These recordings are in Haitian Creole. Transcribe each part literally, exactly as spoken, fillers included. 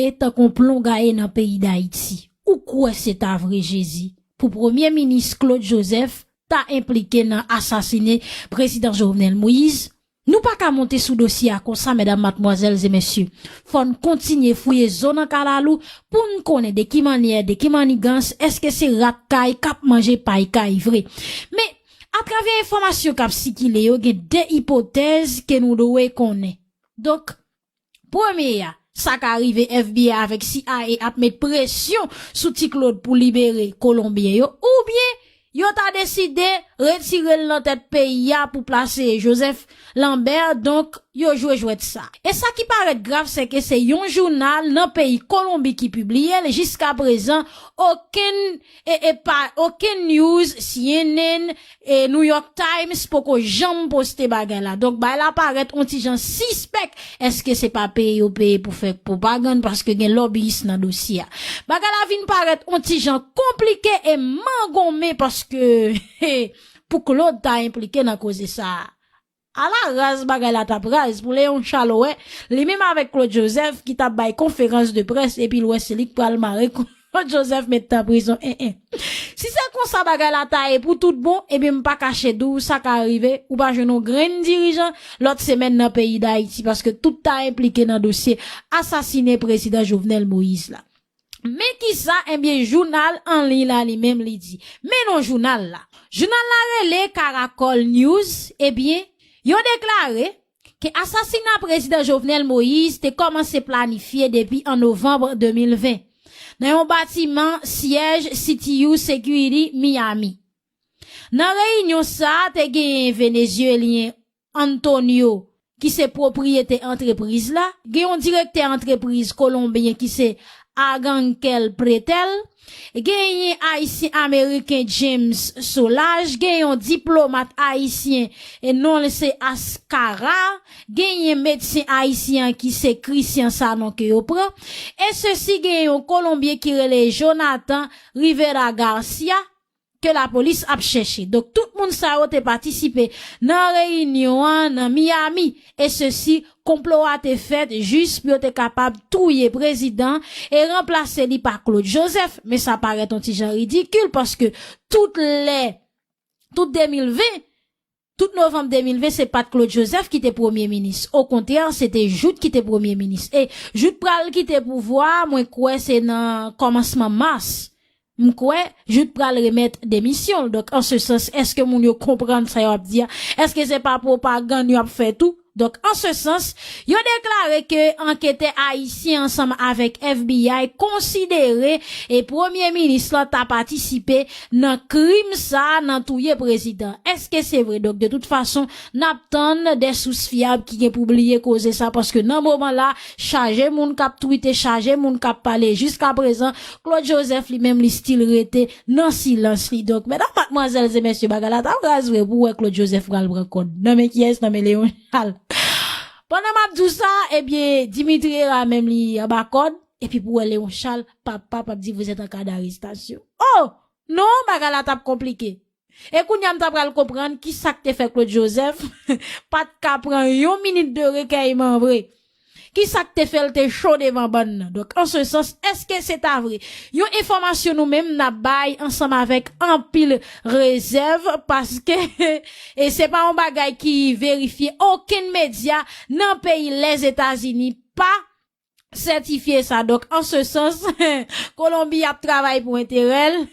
e tankou plon gaye nan peyi Dayiti. Ou kwè se ta vre, Jezi, pou Premye Minis Claude Joseph ta enplike nan asasinen Prezidan Jovenel Moïse? Nou pa ka monte sou dosye a konsa, medam, madmwazèl e mesye. Fò n kontinye fouye zo nan kalalou pou n konnen de ki mannyè, de ki mannigans, èske se rat kay k ap manje pay kay vre. Men, atravè enfòmasyon k ap sikile yo, gen de ipotèz ke nou dwe konnen. Donk, premye a, sa ka rive F B I avèk C I A ap met presyon sou Ti Claude pou libere Kolonbyen yo, oubyen yo ta deside retire l nan tèt peyi a pou plase Joseph Lambert, donk yo jwe jwèt sa. E sa ki parèt grav, se ke se yon jounal nan peyi Kolonbi ki pibliye l, jiskaprezan, okenn, e, e pa, okenn news, C N N, e New York Times poko janm poste bagay la. Donk, bagay la parèt on ti jan sispèk. Èske se pa peye yo peye pou fè pwopagann paske gen lòbiyis nan dosye a? Bagay la vin parèt on ti jan konplike e mangonmen paske pou Claude ta enplike nan koze sa a. Ala raz bagay la t ap raz pou Léon Charles wè, li menm avèk Claude Joseph ki t ap bay konferans de près epi l wè se li k pral mare Claude Joseph met nan prizon, en, en. Si se konsa bagay la ta ye pou tout bon, ebyen m pa kache di w sa ka rive, ou pa jwenn yon grenn dirijan lòt semèn nan peyi Dayiti, paske tout ta enplike nan dosye asasinen Prezidan Jovenel Moïse la. Men kisa, ebyen, jounal an liy la li menm li di. Men non jounal la. Jounal la rele Caracol News, ebyen, yo deklare ke asasina Prezidan Jovenel Moïse te kòmanse planifye depi an novanm de mil ven, nan yon batiman syèj C T U Security Miami. Nan reyinyon sa a, te genyen Venezyelyen Antonio, ki se pwopriyetè antrepriz la, gen yon direktè antrepriz kolonbyen ki se Argankel Pretel, genyen Ayisyen Ameriken James Solage, gen yon diplomat ayisyen e non l se Ascara, genyen medsen ayisyen an ki se Christian Sanon ke yo pran, e sesi gen yon Kolonbyen ki rele Jonathan Rivera Garcia, ke lapolis ap chèche. Donk, tout moun sa yo te patisipe nan reyinyon an nan Miami, e sesi, konplo a te fèt jis pou yo te kapab touye prezidan e ranplase li pa Claude Joseph. Men sa parèt yon ti jan ridikil, paske tout lè, tout de mil ven, tout novanm de mil ven, se pa t Claude Joseph ki te premye minis. Okontrè, se te Jouthe ki te premye minis. E Jouthe pral kite pouvwa a, mwen kwè se nan kòmansman mas. M kwè Jouthe pral remèt demisyon l. Donk, an se sans, èske moun yo konprann sa yo ap di a? Èske se pa pwopagann yo ap fè tou? Donk, an se sans, yo deklare ke anketè ayisyen ansanm avèk F B I konsidere e premye minis lan ta patisipe nan krim sa a, nan touye prezidan. Èske se vre? Donk, de tout fason, n ap tann de sous fyab ki gen pou bliye koze sa, paske nan moman la, chaje moun k ap twite, chaje moun k ap pale. Jiskaprezan, Claude Joseph li menm li still rete nan silans li. Donk, medam, madmwazèl e mesye, bagay la t ap raz vre pou wè Claude Joseph pral pran kòd. Nan men kiyès? Nan men Léon Charles. Pandan m ap di w sa, ebyen, Dimitri Hérard menm li anba kòd, epi pou wè Léon Charles, papa, p ap di vous êtes en cas d'arrestation. Oh! Non, bagay la t ap konplike. E kounye a m ta pral konprann kisa k te fè Claude Joseph pa t ka pran yon minit de rekèyman vre. Kisa k te fè l te cho devan bann nan? Donk, an se sans, èske se ta vre? Yon enfòmasyon nou menm n ap bay ansanm avèk anpil rezèv, paske e se pa yon bagay ki verifye. Okenn medya nan peyi Lèzetazini pa sètifye sa. Donk, an se sans, Kolonbi ap travay pou enterè l.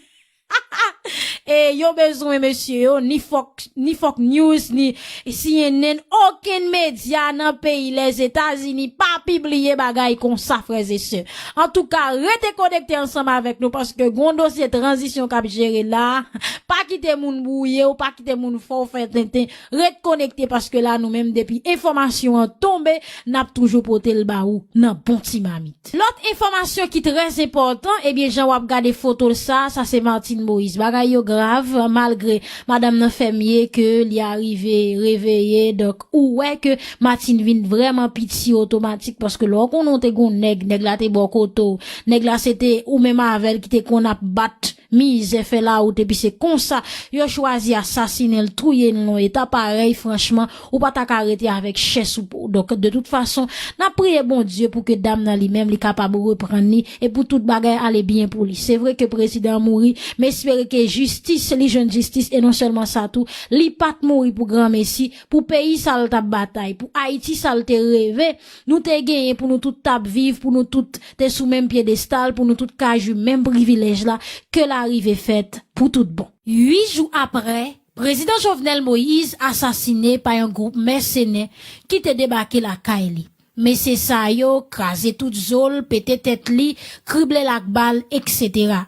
E yo bezwen mesye yo, ni Fox, ni Fox News, ni C N N, okenn medya nan peyi Lèzetazini pa pibliye bagay konsa, frè e sè. Antouka, rete konekte ansanm avèk nou, paske gon dosye tranzisyon k ap jere la. Pa kite moun bwouye w, pa kite moun fè w fè tenten. Ret konekte, paske la, nou menm, depi enfòmasyon an tonbe, n ap toujou pote l ba ou nan bon ti mamit. Lòt enfòmasyon ki trè enpòtan, ebyen, jan w ap gade foto l sa, sa se Martine Moïse. Bagay yo grav, malgre madanm nan fèmye ke li arive reveye, donk ou wè ke Martine vin vrèman piti otomatik, paske lè w konnen w te gon nèg, nèg la te bò kote w, nèg la se te ou menm avè l ki te konn ap bat mizè, fè lawout, epi se konsa yo chwazi asasinen l, touye l nan yon eta parèy, franchman, ou pa ta ka rete avèk chè sou po w. Donk, de tout fason, n ap priye Bondye pou ke dam nan li menm, li kapab reprann li, e pou tout bagay ale byen pou li. Se vre ke prezidan an mouri, men espere ke jistis, li jwenn jistis, e non sèlman sa tou, li pa t mouri pou granmesi, pou peyi sa l t ap batay, pou Ayiti sa l te reve, nou te genyen pou nou tout t ap viv, pou nou tout te sou menm pyedestal, pou nou tout ka jwi menm privilèj la, ke l arive fèt pou tout bon. Uit jou aprè, prezidan Jovenel Moïse asasine pa yon gwoup mèsenè ki te debake lakay li. Mesye sa yo kraze tout zo l, pete tèt li, krible l ak bal, etsetera.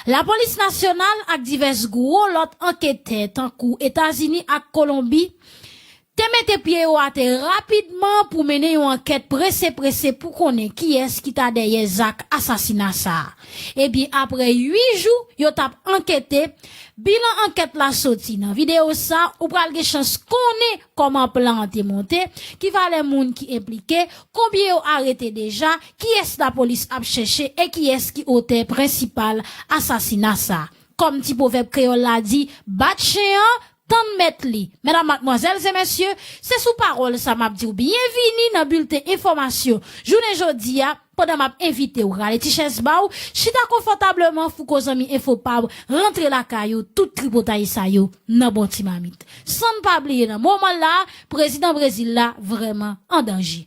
Lapolis nasyonal ak divès gwo lòt anketè tankou Etazini ak Kolonbi te mete pye yo atè rapidman pou mennen yon ankèt prese prese pou konnen kiyès ki ta dèyè zak asasina sa a. Ebyen, aprè uit jou yo t ap ankete, bilan ankèt la soti. Nan videyo sa, ou pral gen chans konnen kòman plan an te monte, ki valè moun ki enplike, konbyen yo arete deja, kiyès lapolis ap chèche e kiyès ki otè prensipal asasina sa a. Kòm ti pwovèb kreyòl la di, bat chen an, tann mèt li. Medam, madmwazèl e mesye, se sou pawòl sa m ap di w byenvini nan bilten enfòmasyon jounen jodi a, pandan m ap envite w rale ti chèz ba w, chita konfòtableman, Fouco zanmi enfo pa w, rantre lakay ou, tout tripotay sa yo nan bon ti mamit. San n pa bliye nan moman la, prezidan Brezil la vrèman an danje.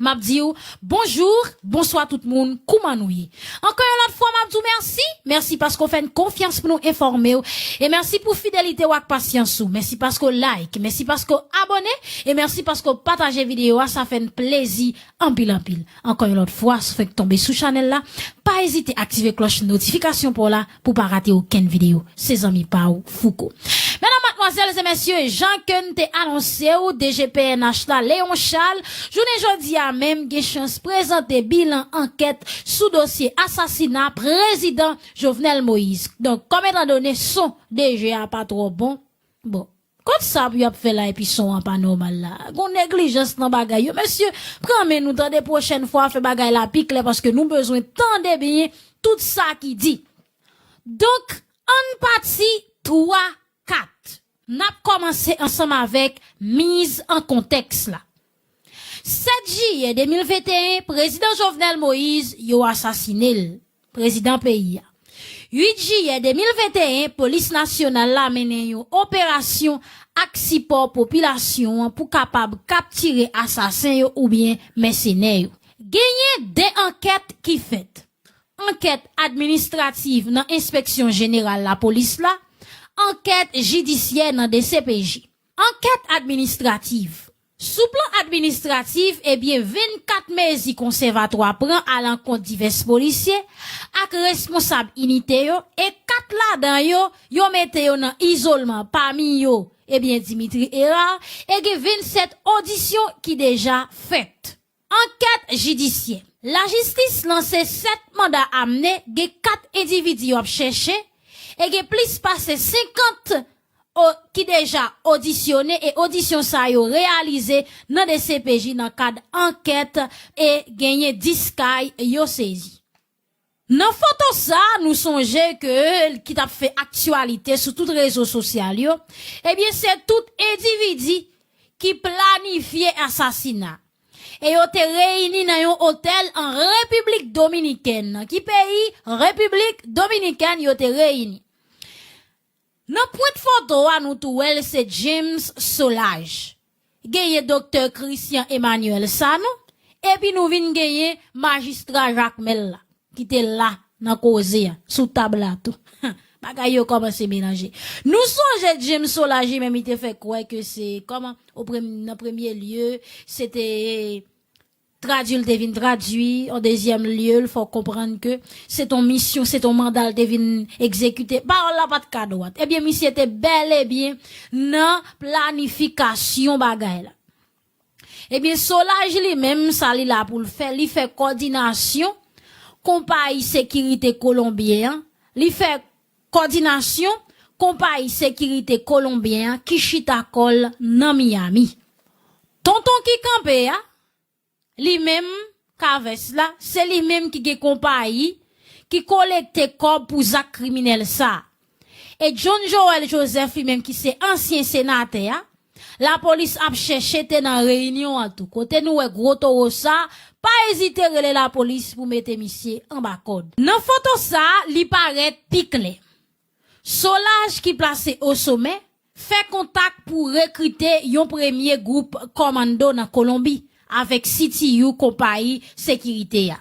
M ap di w bonjou, bonswa tout moun, kouman nou ye? Ankò yon lòt fwa, m ap di w mèsi. Mèsi paske w fè n konfyans pou nou enfòme w. E mèsi pou fidelite w ak pasyans ou. Mèsi paske w like. Mèsi paske w abòne. E mèsi paske w pataje videyo a. Sa fè n plezi anpil, anpil. Ankò yon lòt fwa, si w fèk tonbe sou chanèl la, pa ezite aktive klòch notifikasyon pa w la pou w pa rate okenn videyo. Se zanmi pa w, Fouco. Medam, madmwazèl e mesye, jan ke n te anonse w, D G P N H la, Léon Charles, jounen jodi a menm gen chans prezante bilan ankèt sou dosye asasina prezidan Jovenel Moïse. Donk, kòm etandone son D G a pa twò bon, bon, kot sa pou y ap fè la epi son an pa nòmal la? Gon neglijans nan bagay yo. Mesye, pran men nou tande, pwochèn fwa fè bagay la pi klè paske nou bezwen tande byen tout sa ki di. Donk, ann pati twa kat. N ap kòmanse ansanm avèk miz an kontèks la. Sèt jiyè de mil venteyen, prezidan Jovenel Moïse, yo asasine l, prezidan peyi a. Uit jiyè de mil venteyen, polis nasyonal la mennen yon operasyon ak sipò popilasyon an pou kapab kaptire asasen yo oubyen mèsenè yo. Genyen de ankèt ki fèt. Ankèt administrativ nan Enspeksyon Jeneral Lapolis la, ankèt jidisyè nan D C P J. Ankèt administrativ. Sou plan administratif, ebyen, vennkat mezi konsèvatwa pran alankont divès polisye ak responsab inite yo, e kat ladan yo, yo mete yo nan izolman, pami yo, ebyen, Dimitri Hérard, e gen vennsèt odisyon ki deja fèt. Ankèt jidisyè. Lajistis lanse sèt manda amne, gen kat endividi yo ap chèche, e gen plis pase senkant o-, ki deja odisyone, e odisyon sa yo reyalize nan D C P J nan kad ankèt, e genyen dis kay yo sezi. Nan foto sa, nou sonje ke ki t ap fè aktyalite sou tout rezo sosyal yo, ebyen, se tout endividi ki planifye asasina. E yo te reyini nan yon otèl an Repiblik Dominikèn. Nan ki peyi? Repiblik Dominikèn yo te reyini. Nan pwent foto a, nou tou wè l se James Solages. Genyen Doktè Christian Emmanuel Sanon, epi nou vin genyen Majistra Jakmèl la, ki te la nan koze a, sou tab la tou. Bagay yo kòmanse melanje. Nou sonje James Solages li menm, li te fè kwè ke se, kòman, o prem-, nan premye lye, se te tradui l te vin tradui, an dezyèm lye, l fè w konprann ke se t on misyon, se t on manda l te vin egzekite. Pawòl la pa t ka dwat. Ebyen, misye te bèl e byen nan planifikasyon bagay la. Ebyen, Solages li menm, sa li la pou l fè, li fè kòdinasyon konpayi sekirite kolonbyen an, li fè kòdinasyon konpayi sekirite kolonbyen an ki chita kò l nan Miami. Tonton ki kanpe a, li menm, Kavès la, se li menm ki gen konpayi ki kolekte kòb pou zak kriminèl sa. E John Joël Joseph, li menm ki se ansyen senatè a, lapolis ap chèche, te nan reyinyon an tou. Kote nou wè gwo towo sa, pa ezite rele lapolis pou mete misye anba kòd. Nan foto sa, li parèt pi klè. Solaj ki plase o somè fè kontak pou rekrite yon premye gwoup kòmando nan Kolonbi avèk C T U, konpayi sekirite a.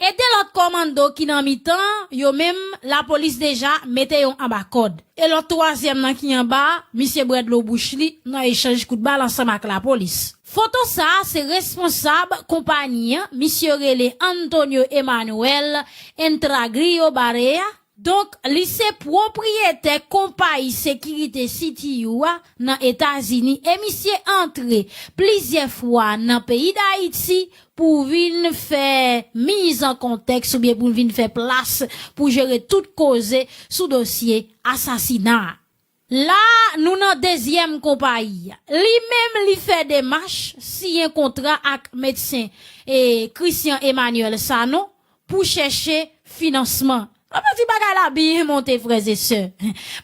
E de lòt kòmando ki nan mitan, yo menm, lapolis deja mete yo anba kòd. E lòt twazyèm nan ki anba, misye bwè dlo bouch li nan echanj kout bal ansanm ak lapolis. Foto sa a se responsab konpayi an, misye rele Antonio Emmanuel Entragrio Barea. Donk, li se pwopriyetè konpayi sekirite C T U a nan Etazini e misye antre plizyè fwa nan peyi Dayiti pou vin fè miz an kontèks oubyen pou vin fè plas pou jere tout koze sou dosye asasina a. La, nou nan dezyèm konpayi a. Li menm, li fè demach, siyen kontra ak medsen e Christian Emmanuel Sanon pou chèche finansman. Sa vle di bagay la byen monte, frè e sè.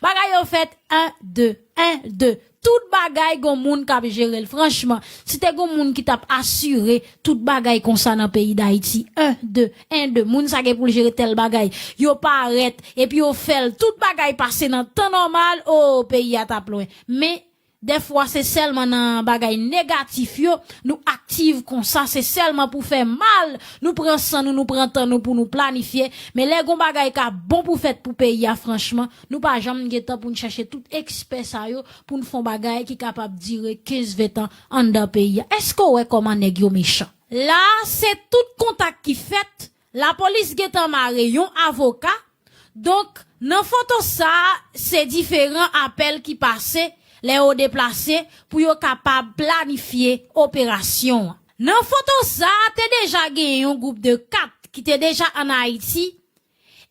Bagay yo fèt en, de, en, de. Tout bagay gon moun k ap jere l. Franchman, si te gon moun ki t ap asire tout bagay konsa nan peyi Dayiti, en, de, en, de, moun sa gen pou l jere tèl bagay. Yo parèt, epi yo fè l, tout bagay pase nan tan nòmal, o, peyi a t ap lwen. Men, dèfwa se sèlman nan bagay negatif yo, nou aktif konsa, se sèlman pou fè mal, nou pran san nou, nou pran tan nou pou nou planifye. Men lè gon bagay ka bon pou fèt pou peyi a, franchman, nou pa janm gen tan pou n chèche tout ekspè sa yo pou n fè yon bagay ki kapab dire kenz, ven tan anndan peyi a. Èske w wè kòman nèg yo mechan? La, se tout kontak ki fèt, lapolis gentan mare yon avoka. Donk, nan foto sa a, se diferan apèl ki pase lè yo deplase pou yo kapab planifye operasyon an. Nan foto sa a, te deja genyen yon gwoup de kat ki te deja ann Ayiti.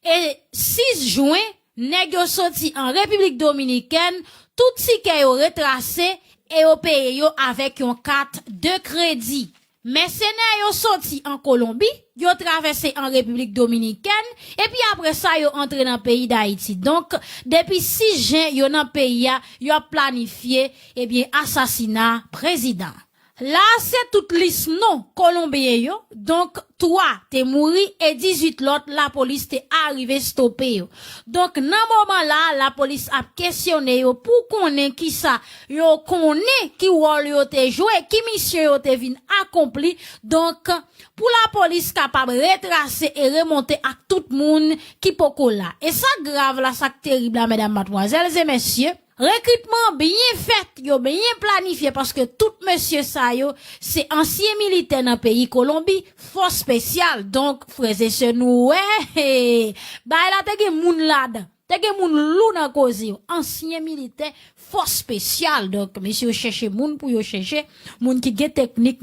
E sis jen, nèg yo soti an Repiblik Dominikèn, tout tikè yo retrase e yo peye yo avèk yon kat de kredi. Mèsenè yo soti an Kolonbi, yo travèse an Repiblik Dominikèn, epi apre sa yo antre nan peyi Dayiti. Donk, depi sis jen yo nan peyi a, yo ap planifye, ebyen, asasina prezidan. La, se tout lis non Kolonbyen yo. Donk, twa te mouri e dizuit lòt lapolis te arive stope yo. Donk, nan moman la, lapolis ap kesyone yo pou konnen kisa yo konnen, ki wòl yo te jwe, ki misyon yo te vin akonpli. Donk, pou lapolis kapab retrase e remonte ak tout moun ki poko la. E sa k grav la, sa k terib la, medam, matmwazèl e mesye, rekritman byen fèt, yo byen planifye, paske tout mesye sa yo se ansyen militè nan peyi Kolonbi, fòs espesyal. Donk, frè e sè, nou wè, bagay la te gen moun ladan. Te gen moun lou nan koze yo, ansyen militè, fòs espesyal. Donk, mesye yo chèche moun pou yo chèche, moun ki gen teknik,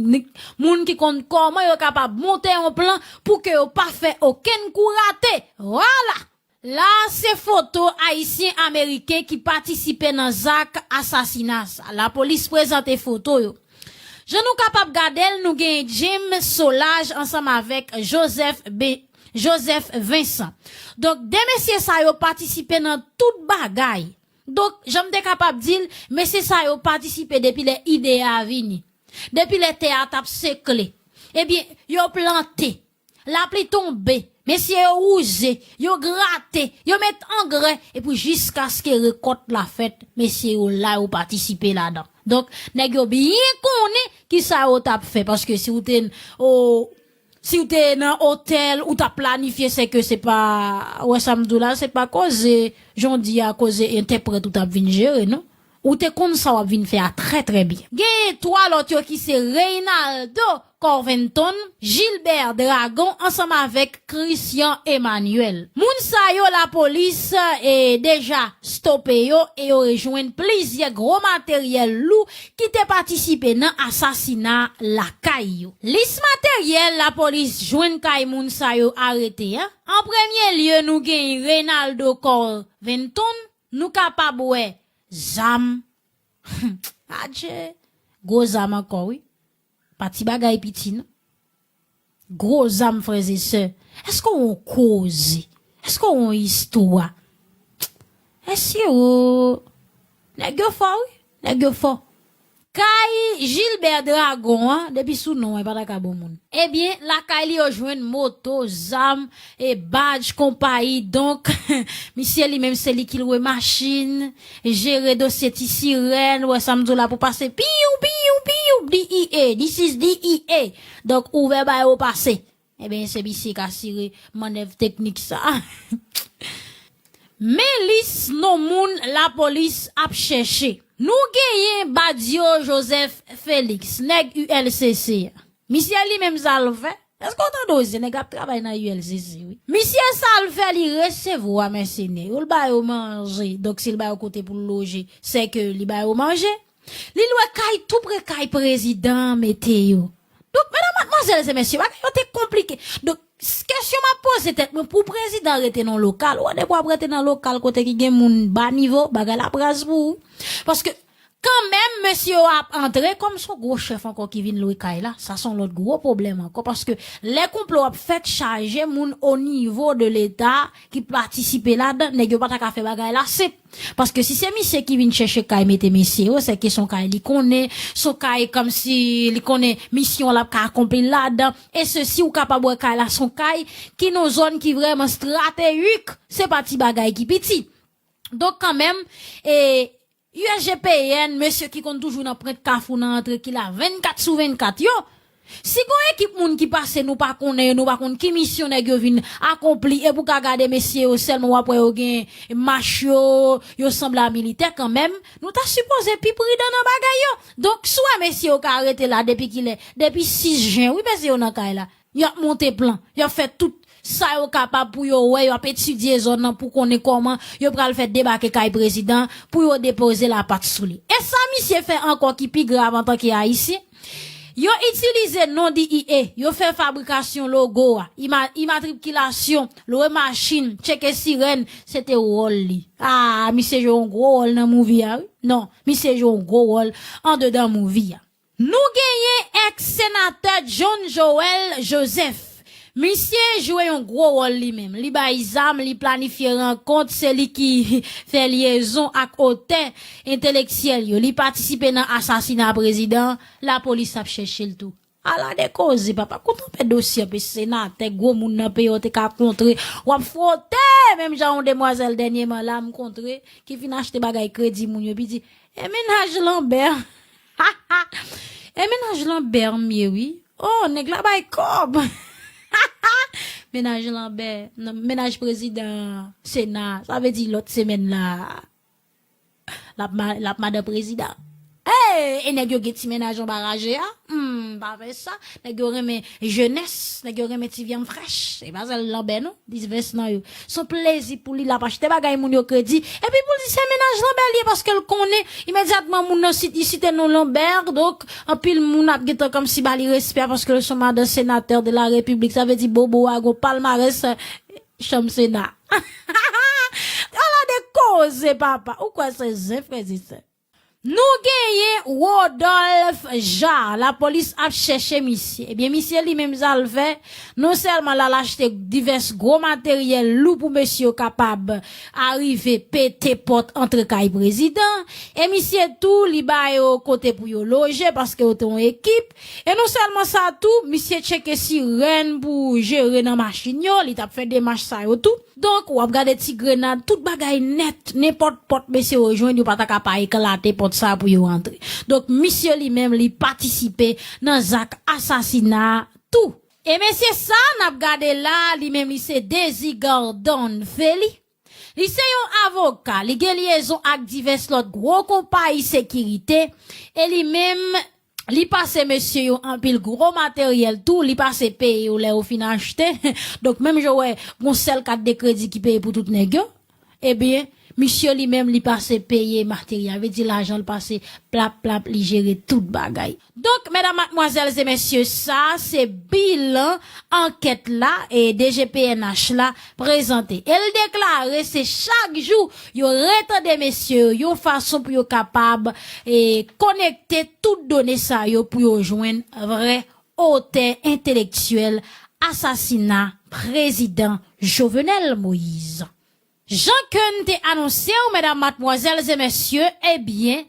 moun ki konn kòman yo kapab monte yon plan pou ke yo pa fè okenn kou rate. Vwala! La, se foto Ayisyen Ameriken ki patisipe nan zak asasina sa. Lapolis prezante foto yo. Jan nou kapab gade l, nou gen James Solage ansanm avèk Joseph Ben-, Joseph Vincent. Donk, de mesye sa yo patisipe nan tout bagay. Donk, jan m te kapab di l, mesye sa yo patisipe depi lè ide a vini. Depi lè tè a t ap sekle. Ebyen, yo plante. Lapli tonbe, mesye yo wouze, yo grate, yo met angrè, epi jiskaske rekòt la fèt, mesye yo la, yo patisipe ladan. Donk, nèg yo byen konnen kisa yo t ap fè, paske si w te, o, si w te nan otèl, ou t ap planifye, se ke se pa, ou wè sa m di w la, se pa koze, jan w di a, koze entèprèt ou t ap vin jere, non. Ou te konn sa w ap vin fè a trè, trè byen. Genyen twa lòt yo ki se Reynaldo Corventon, Gilbert Dragon, ansanm avèk Christian Emmanuel. Moun sa yo, lapolis, e, deja stope yo e yo rejwenn plizyè gwo materyèl lou ki te patisipe nan asasina lakay yo. Lis materyèl lapolis jwenn kay moun sa yo arete an, an premye lye, nou genyen Reynaldo Corventon, nou kapab wè zam. Adje. Gwo zam ankò, wi. Pa ti bagay piti, non. Gwo zam, frè e sè. Èske w yon koze? Èske w yon istwa? Èske w... Nèg yo fò, wi. Nèg yo fò. Kay Gilbert Dragon an, depi sou non an, li pa ta ka bon moun. Ebyen, lakay li yo jwenn moto, zam, e badj konpayi. Donk, misye li menm se li ki lwe machin, jere dosye ti sirèn, ou wè sa m di w la pou pase, piw, piw, piw, D E A, this is D E A. Donk, ouvè ba yo pase. Ebyen, se misye k asire mannèv teknik sa. Men lis non moun lapolis ap chèche. Nou genyen Badio Joseph Felix, nèg U L C C a. Misye li menm sa l fè. Èske w tande w, se nèg ap travay nan U L C C, wi. Misye sa l fè, li resevwa mèsenè yo, l ba yo manje. Donk, si l ba yo kote pou l loje, se ke li ba yo manje. Li lwe kay tou pre kay prezidan an mete yo. Donk, medam, madmwazèl e mesye, bagay yo te konplike. Donk, s-, kesyon m ap poze tèt mwen, pou prezidan rete nan lokal, ou wè depi w ap rete nan lokal kote ki gen moun ba nivo, bagay la ap raz pou ou. Paske, kanmenm, mesye yo ap antre, kòm se yon gwo chèf ankò ki vin lwe kay la, sa se yon lòt gwo pwoblèm ankò. Paske, lè konplo ap fèt, chaje moun o nivo de Leta ki patisipe ladan, nèg yo pa ta ka fè bagay la senp. Paske si se misye ki vin chèche kay mete mesye yo, se ke se yon kay li konnen, se yon kay kòmsi li konnen misyon l ap ka akonpli ladan. E sesi, ou kapab wè kay la se yon kay ki nan zòn ki vrèman estratejik. Se pa ti bagay ki piti. Donk, kanmenm, e, U S G P N, mesye ki konn toujou nan pwent kafou nan antre ki la vennkat sou vennkat yo, si gon ekip moun ki pase nou pa konnen yo, nou pa konn ki misyon nèg yo vin akonpli, epi w ka gade mesye yo sèlman w ap wè yo gen mach yo, yo sanble a militè kanmenm, nou ta sipoze pi pridan nan bagay yo. Donk, si w wè mesye yo ka rete la depi kilè? Depi sis jen, wi, mesye yo nan kay la. Y ap monte plan, y ap fè tout sa yo kapab pou yo wè, y ap etidye zòn nan pou konnen kòman yo pral fè debake kay prezidan pou yo depoze lapat sou li. E sa misye fè ankò ki pi grav antanke Ayisyen, yo itilize non D E A, yo fè fabrikasyon logo a, ima-, imatrikilasyon, lwe machin, tcheke sirèn, se te wòl li. A, misye jwe yon gwo wòl nan movie a, wi. Non, misye jwe yon gwo wòl andedan movie a. Nou genyen èks senatè John Joël Joseph. Misye jwe yon gwo wòl li menm. Li bay zam, li planifye rankont, se li ki fè lyezon ak otè entelektyèl yo. Li patisipe nan asasina prezidan, lapolis ap chèche l tou. Ala de koze, papa. Kote w pè dosye anpe senatè, gwo moun nan peyi w te ka kontre. W ap fwote, menm jan yon demwazèl dènyèman la m kontre, ki fin achte bagay kredi moun yo, epi di, e mennaj Lambert. E mennaj Lambert m ye wi. Oh, nèg la bay kòb. Mennaj Lambert, non, mennaj prezidan Sena, sa vle di lòt semèn la, l ap ma-, l ap madan prezidan. Hey, e nèg yo gen ti mennaj anba raje a? Hmm, pa fè sa. Nèg yo renmen jenès, nèg yo renmen ti vyanm frèch. E pa sèl Lambert non. Divès nan yo. Se yon plezi pou li, l ap achte bagay moun yo kredi. Epi pou l di se mennaj Lambert li ye paske l konnen imedyatman moun nan sit-, li site non Lambert. Donk, anpil moun ap gentan kòmsi ba li respè paske l se yon madan senatè de la repiblik. Sa vle di bobo a gon palmarès chanm Sena. Ala de koze, papa. Ou kwè se zen, frè e sè? Nou genyen Rodolphe Jaar, lapolis ap chèche misye. Ebyen, misye li menm sa l fè, non sèlman l al achte divès gwo materyèl lou pou mesye yo kapab arive pete pòt antre kay prezidan, e misye tou, li ba yo kote pou yo loje, paske yo te yon ekip. E non sèlman sa tou, misye tcheke sirèn pou jere nan machin yo, li t ap fè demach sa yo tou. Donk, w ap gade ti grenad, tout bagay nèt, nenpòt pòt mesye yo jwenn, yo pa ta ka pa eklate pòt sa pou yo antre. Donk, misye li menm, li patisipe nan zak asasina a tou. E mesye sa n ap gade la, li menm, li se Désir Gordon Felly. Li se yon avoka, li gen lyezon ak divès lòt gwo konpayi sekirite, e li menm, li pase mesye yo anpil gwo materyèl tou, li pase peye yo lè yo fin achte. Donk, menm jan w wè, gon sèl kat de kredi ki peye pou tout nèg yo, ebyen, misye li menm, li pase peye materyèl. Vle di lajan l pase plap, plap, li jere tout bagay. Donk, medam, madmwazèl e mesye, sa se bilan ankèt la e D G P N H la prezante. E l deklare se chak jou yo retande mesye yo yon fason pou yo kapab, e, konekte tout done sa yo pou yo jwenn vrè otè entelektyèl asasina prezidan Jovenel Moïse. Jan ke n te anonse w, medam, madmwazèl e mesye, ebyen,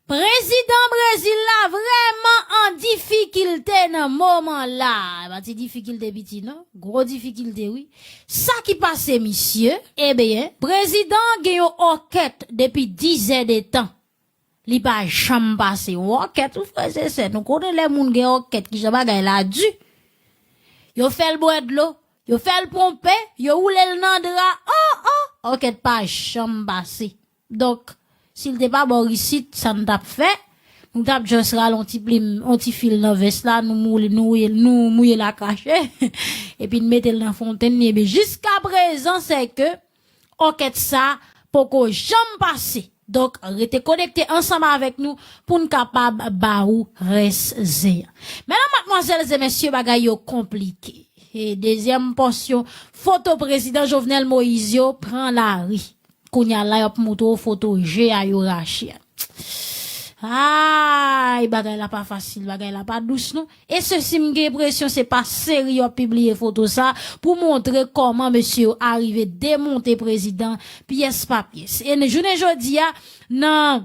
prezidan Brezil la vrèman an difikilte nan moman la. E pa ti difikilte piti, non. Gwo difikilte, wi. Sa ki pase, misye? Ebyen, prezidan gen yon ankèt depi dizè de tan. Li pa janm pase. Yon ankèt, wi, frè e sè. Nou konnen lè moun gen ankèt, kijan bagay la di. Yo fè l bwè dlo, yo fè l ponpe, yo woule l nan dra. Oh, oh, ankèt pa janm pase. Donk, si l te pa bò isit, sa n t ap fè? Nou t ap just rale yon ti plim, yon ti fil nan vès la, nou moule, nou mouye, nou mouye l ak rache, epi n mete l nan fontenn li. Ebyen, jiskaprezan, se ke ankèt sa poko janm pase. Donk, rete konekte ansanm avèk nou pou n kapab ba ou rès zen an. Medam, madmwazèl e mesye, bagay yo konplike. E dezyèm pòsyon foto prezidan Jovenel Moïse yo pran lari. Kounye a la, y ap montre w foto je a yo rache a. Ay, bagay la pa fasil, bagay la pa dous, non. E sesi, m gen enpresyon se pa seri y ap pibliye foto sa pou montre kòman mesye yo arive demonte prezidan pyès pa pyès. E n-, jounen jodi a, nan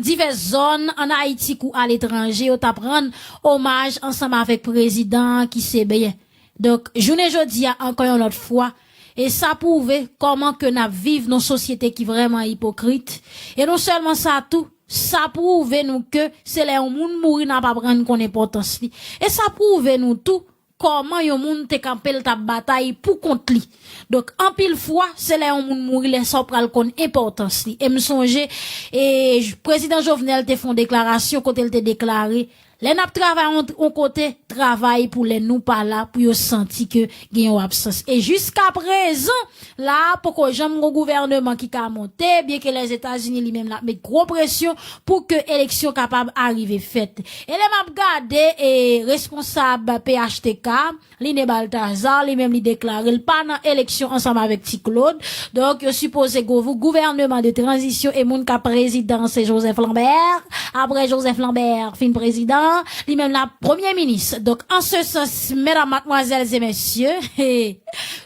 divès zòn ann Ayiti kou aletranje, yo t ap rann omaj ansanm avèk prezidan an ki se byen. Donk, jounen jodi a, ankò yon lòt fwa, e sa pwouve kòman ke n ap viv nan sosyete ki vrèman ipokrit. E non sèlman sa tou, sa pwouve nou ke se lè yon moun mouri n ap aprann konn enpòtans li. E sa pwouve nou tou kòman yon moun te kanpe, l t ap batay pou kont li. Donk, anpil fwa, se lè yon moun mouri, lè sa w pral konn enpòtans li. E m sonje, e, j-, prezidan Jovenel te fè yon deklarasyon kote l te deklare, lè n ap travay yon, yon kote, travay pou lè nou pa la, pou yo santi ke gen yon absans. E jiskaprezan, la a, poko janm gon gouvèneman ki ka monte, byenke Lèzetazini li menm l ap met gwo presyon pou ke eleksyon kapab arive fèt. E lè m ap gade, e, responsab P H T K, Line Balthazar, li menm li deklare l pa nan eleksyon ansanm avèk Ti Claude. Donk, yo sipoze gou-, gouvèneman de tranzisyon e moun k ap prezidan se Joseph Lambert. Apre Joseph Lambert fin prezidan, li menm la premye minis. Donk, an se sans, medam, madmwazèl e mesye,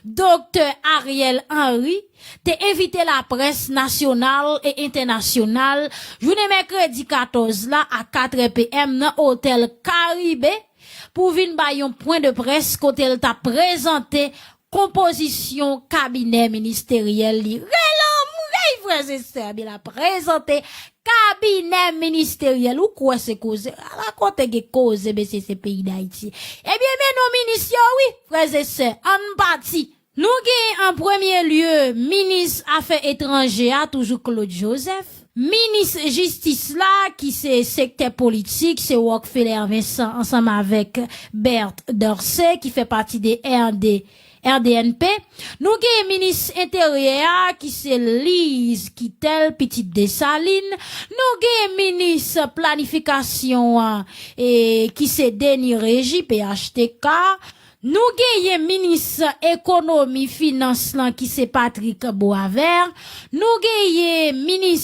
Doktè Ariel Henry te envite laprès nasyonal e entènasyonal jounen mèkredi katòz la a katrè P M nan Otèl Karibe pou vin bay yon pwen de près kote l t ap prezante konpozisyon kabinè ministeryèl li. Rele m rèy, frè e sè, byen l ap prezante kabinè ministeryèl. Ou kwè se koze? Ala kote gen koze, mesye, se peyi Dayiti. Ebyen, men non minis yo, wi, frè e sè, ann pati. Nou gen an premye lye minis afè etranje a, toujou Claude Joseph. Minis jistis la, ki se sektè politik, se Rockfeller Vincent ansanm avèk Bert Dorcé, ki fè pati de R D, R D N P. Nou gen minis enteryè a, ki se Lise Quitel, pitit Desalin. Nou gen minis planifikasyon an, e, ki se Denis Régie, P H T K. Nou genyen minis ekonomi, finans lan ki se Patrick Boisvert. Nou genyen minis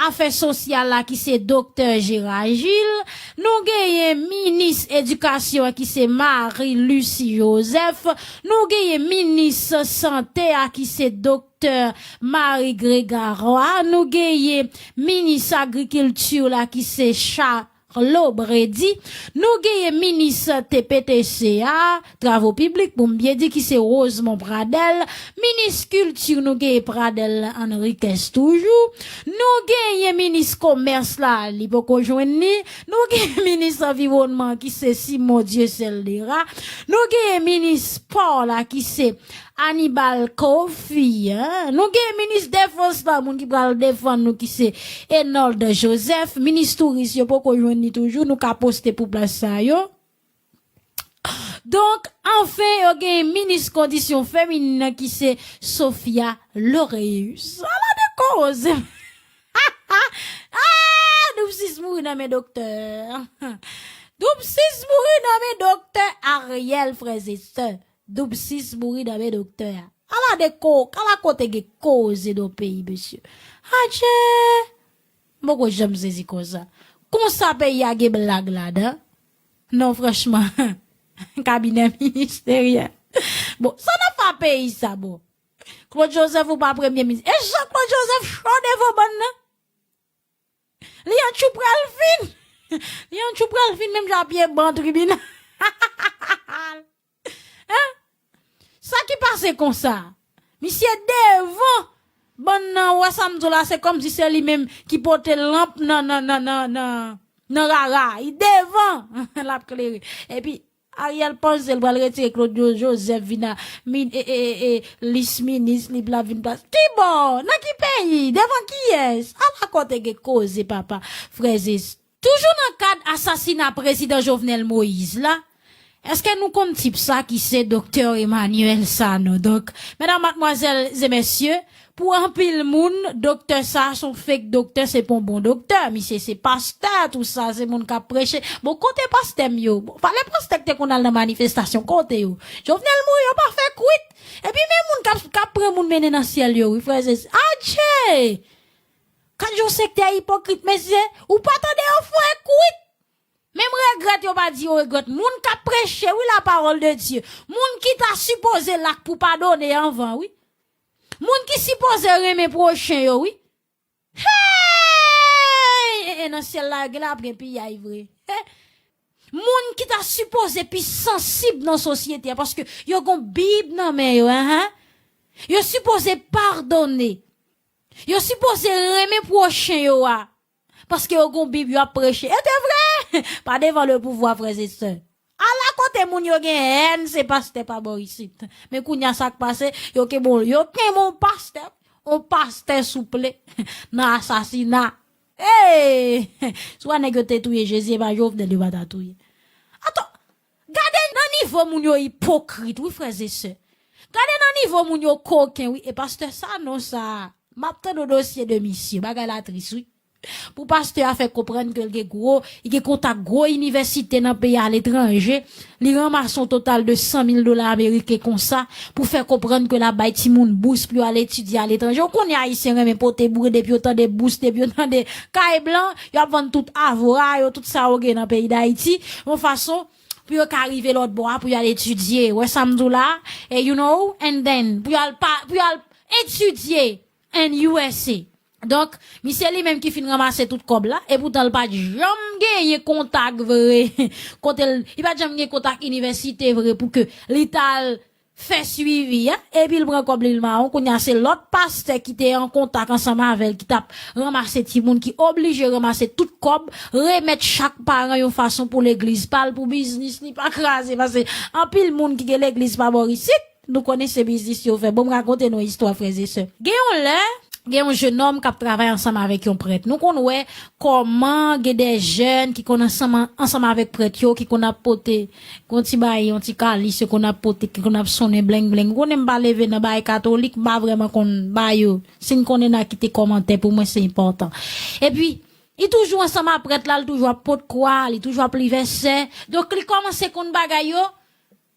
afè sosyal la ki se Doktè Gérard Gilles. Nou genyen minis edikasyon an ki se Marie Lucie Joseph. Nou genyen minis sante a ki se Doktè Marie Grégarois. Nou genyen minis agrikilti la ki se Cha Lobredi. Nou genyen minis T P T C a, travo piblik, pou m byen di, ki se Rosemond Pradel. Minis kilti, nou genyen Pradel Henriquez toujou. Nou genyen minis komès la, li poko jwenn li. Nou genyen minis anviwònman, ki se Simon Dieuseul Dera. Nou genyen minis pò la, ki se Anibal Kofi, en? Nou gen minis defans la, moun ki pral defann nou ki se Enold Joseph, minis touris yo poko jwenn li toujou, nou ka poste pou plas sa yo. Donk, anfen, yo gen minis kondisyon feminen nan ki se Sophia Loreus. Ala de koze! Ah, Doub sis mouri nan men doktè. Doub sis mouri nan men doktè Ariel, frè e sè. Doub sis mouri nan men doktè a. Ala de ko-, ala kote gen koze nan peyi, mesye. Adje! M poko janm sezi konsa. Konsa peyi a gen blag ladan? Non, franchman. Kabinè ministeryèl. Bon, sa n ap fè a peyi sa, bon. Claude Joseph ou pa premye minis. E Jean Claude Joseph cho devan bann nan. Li an tchou pral fin. Li an tchou pral fin, menm jan ap ye ban tribinal. Hein? Sa ki pase konsa? Misye devan bann nan, ou wè sa m di w la, se kòmsi se li menm ki pote lanp nan, nan, nan, nan, nan, nan rara. Li devan, l ap klere. Epi, Ariel panse l pral retire Claude Jo-, Joseph vin a, min, e, e, e, e, lis minis, li pral vin plas. Kibò? Nan ki peyi? Devan kiyès? Ala kote gen koze, papa. Frè e s-, toujou nan kad asasina prezidan Jovenel Moïse la, èske nou konn tip sa ki se Doktè Emmanuel Sanon? Donk, medam, madmwazèl e mesye, pou anpil moun, doktè sa a se yon fake doktè, se pa yon bon doktè. Misye se pastè, tou sa, se moun k ap preche. Bon, kote pastè m yo? Bon, valè pastè k te konn al nan manifestasyon, kote yo? Jovenel mouri, yo pa fè kwit. Epi men moun k ap, k ap pran moun mennen nan syèl yo, wi, frè e s-, adje! Gad yon sektè ipokrit, mesye, ou pa tande yo fè kwit. Menm regrèt yo pa di yo regrèt. Moun k ap preche, wi, la parole de Dieu. Moun ki ta sipoze la pou padone anvan, wi. Moun ki sipoze renmen pwochen yo, wi. Hey! E, e, nan syèl la, gen la ap gen piyay vre. He! Moun ki ta sipoze pi sansib nan sosyete a, paske yo gon Bib nan men yo, hein? Yo sipoze padone. Yo sipoze renmen pwochen yo a. Paske yo gon Bib, yo ap preche. E te vre! Pa devan le pouvwa, frè e sè. Ala kote moun yo gen hèn, se pastè pa bò isit. Men kounye a sa k pase, yo kenbe, yo kenbe yon pastè, yon pastè souple, nan asasina. Hey! Si w a nèg yo te touye Jezi, e pa Jovenel yo pa ta touye. Ato, gade nan nivo moun yo ipokrit, wi, frè e sè. Gade nan nivo moun yo koken, wi. E pastè Sanon sa, m ap tande dosye de misye, bagay la tris, wi. Pou pastè a fè konprann ke l gen gwo, li gen kontak gwo inivèsite nan peyi aletranje, li ranmase yon total de san mil dola ameriken konsa pou fè konprann ke l ap bay timoun bous pou yo al etidye aletranje. Ou konnen Ayisyen renmen pote bri depi yo tande bous, depi yo tande kay blan, y ap vann tout avwa yo, tout sa yo gen nan peyi Dayiti, yon fason pou yo ka rive lòt bò a, pou y al etidye. Wè sa m di w la? E you know, and then, pou y al pa, pou y al etidye in U S A. Donk, misye li menm ki fin ranmase tout kòb la, e poutan l pa t janm genyen kontak vre. Kote l, li pa t janm gen kontak inivèsite vre pou ke li t al fè swivi a, epi l pran kòb li l mawon. Kounye a se lòt pastè ki te an kontak ansanm avè l, ki t ap ranmase timoun, ki oblije ranmase tout kòb, remèt chak paran yon fason pou legliz pa l, pou biznis li pa kraze. Paske anpil moun ki gen legliz pa bò isit, nou konnen se biznis yo fè. Bon, m rakonte nou istwa, frè e sè. Gen yon lè, gen yon jenòm k ap travay ansanm avèk yon prèt. Nou konn wè kòman gen de jèn ki konn ansanm, ansanm avèk prèt yo, ki konn ap pote, gon ti bay, yon ti kalis, yo konn ap pote, ki konn ap sonnen bleng bleng. Ou konnen m pa leve nan bagay katolik, m pa vrèman konn ba yo. Si n konnen, n a kite kòmantè, pou mwen se enpòtan. Epi, li toujou ansanm ak prèt la, li toujou ap pot kwa, li toujou ap li vèsè. Donk, li kòmanse konn bagay yo,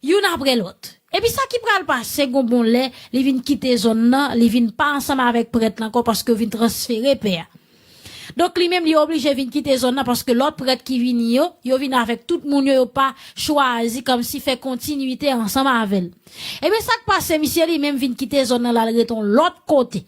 youn apre lòt. Epi sa ki pral pase, gon bon lè, li vin kite zòn nan, li vin pa ansanm avèk prèt la ankò paske yo vin transfere pè a. Donk, li menm, li oblije vin kite zòn nan paske lòt prèt ki vini yo, yo vin avèk tout moun yo, yo pa chwazi kòmsi fè kontinite ansanm avè l. Ebyen, sa k pase, misye li menm vin kite zòn nan, l al rete yon lòt kote.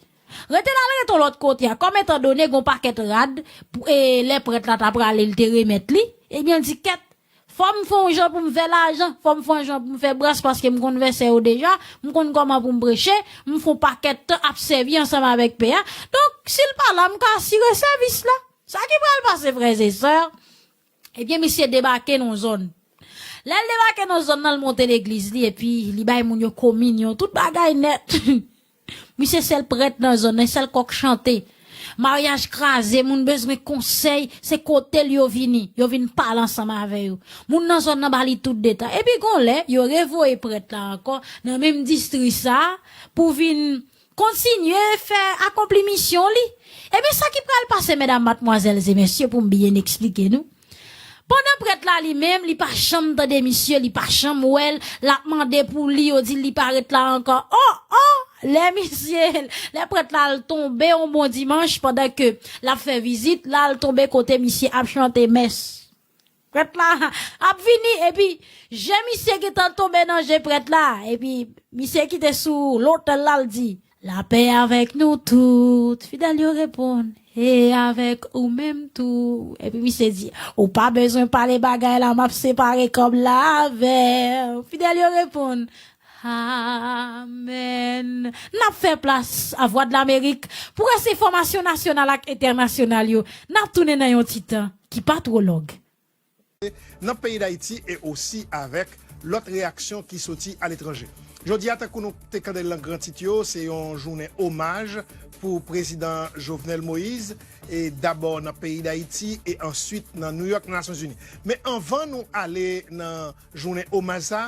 Rete l al rete yon lòt kote a, kòm etan done gon pakèt rad, pou, e, lè prèt la ta prale, li te remèt li, ebyen, l di, kèt, fò m fè yon jan pou m fè lajan, fò m fè yon jan pou m fè bras, paske m konn vèsè yo deja, m konn kòman pou m preche, m fè yon pakèt tan ap sèvi ansanm avèk pè a. Donk, si l pa la, m ka asire sèvis la. Sa ki pral pase, frè e sè? Ebyen, misye debake nan zòn. Lè l debake nan zòn nan, l monte legliz li, epi li bay moun yo kominyon, tout bagay nèt. Misye sèl prèt nan zòn nan, sèl kòk chante. Maryaj kraze, moun bezwen konsèy, se kote l yo vini. Yo vin pale ansanm avè yo. Moun nan zòn nan ba li tout detay. Epi gon lè, yo revoye prèt la ankò nan menm distri sa a pou vin kontinye fè akonpli misyon li. Ebyen, sa ki pral pase, medam, madmwazèl e mesye, pou m byen eksplike nou. Pandan prèt la li menm, li pa janm tande misye, li pa janm wè l, l ap mande pou li, yo di l li pa ret la ankò. O, o! Lè misye, lè prèt la al tonbe yon bon dimanch, pandan ke l ap fè vizit, l al tonbe kote misye ap chante mès. Prèt la ap vini, epi je misye gentan tonbe nan je prèt la, epi misye ki te sou lotèl la, l di, lapè avèk nou tout. Fidèl yo reponn, e avèk ou menm tou. Epi misye di, ou pa bezwen pale bagay la, m ap separe kòb la avè w. Fidèl yo reponn, amèn. N ap fè plas a Vwadlamerik pou rès enfòmasyon nasyonal ak entènasyonal yo. N ap tounen nan yon ti tan ki pa twò long. Nan peyi Dayiti e osi avèk lòt reyaksyon ki soti aletranje. Jodi a, tankou nou te tande l nan gran tit yo, se yon jounen omaj pou Prezidan Jovenel Moïse, e dabò nan peyi Dayiti e answit nan Nouyòk, nan Nasyonzini. Men anvan nou ale nan jounen omaj sa,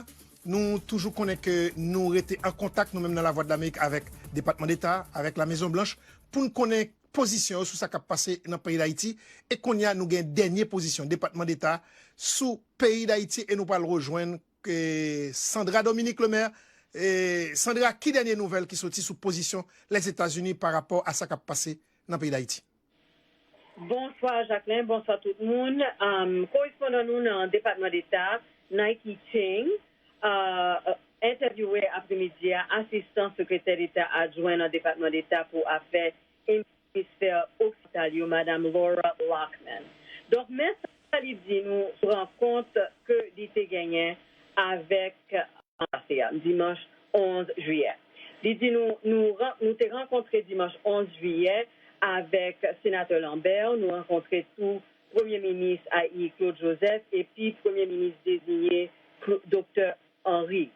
nou toujou konnen ke nou rete an kontak, nou menm nan Lavwadlamerik, avèk Depatman Deta, avèk Lamezonblanch, pou n konnen pozisyon yo sou sa k ap pase nan peyi Dayiti. E kounye a, nou gen dènye pozisyon Depatman Deta sou peyi Dayiti e nou pral rejwenn, e, Sandra Dominique Lemaire. E, Sandra, ki dènye nouvèl ki soti sou pozisyon Lèzetazini pa rapò a sa k ap pase nan peyi Dayiti? Bonswa Jacquelin, bonswa tout moun. Um, korespondan nou nan Depatman Deta, Nike Ching, uh, entèvyouwe apremidi a Asistan Sekretè Deta Adjwen nan Depatman Deta pou Afè Emisfè Oksidantal yo, Madanm Laura Lockman. Donk, men sa li di nou sou rankont ke li te genyen avèk an pase a, dimanch onz jiyè. Li di nou, nou, nou te rankontre dimanch onz jiyè avèk Senatè Lambert, nou rankontre tou Premye Minis ayi Claude Joseph epi Premye Minis deziye Doktè Henry.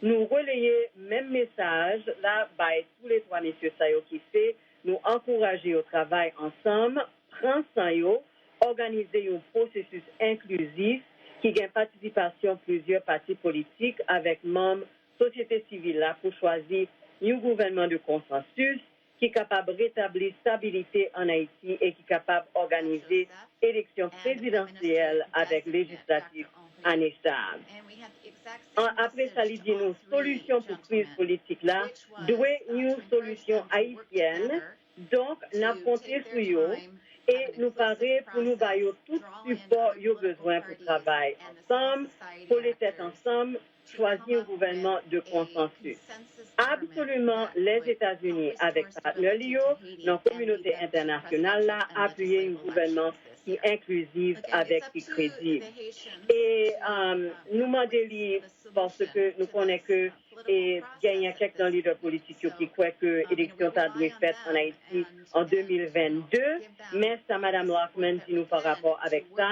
Nou releye menm mesaj la bay toulètwa mesye sa yo ki se nou ankouraje yo travay ansanm, pran san yo, òganize yon pwosesis enklizif ki gen patisipasyon plizyè pati politik avèk manm sosyete sivil la pou chwazi yon gouvènman de konsansis ki kapab retabli stabilite ann Ayiti e ki kapab òganize eleksyon prezidansyèl avèk lejislatif ane sa a. An, apre sa, li di nou solisyon pou kriz politik la dwe yon solisyon ayisyèn, donk n ap konte sou yo e nou pare pou nou ba yo tout sipò yo bezwen pou travay ansanm, kole tèt ansanm, chwazi yon gouvènman de konsansis. Absoliman, Lèzetazini avèk patnè li yo nan kominote entènasyonal la apiye yon gouvènman ki enklizif avèk ki kredib. E nou mande li, paske nou konnen ke e genyen kèk nan lidè politik yo ki kwè ke eleksyon ta dwe fèt ann Ayiti an de mil vennde, men sa Madanm Lockman di nou pa rapò avèk sa,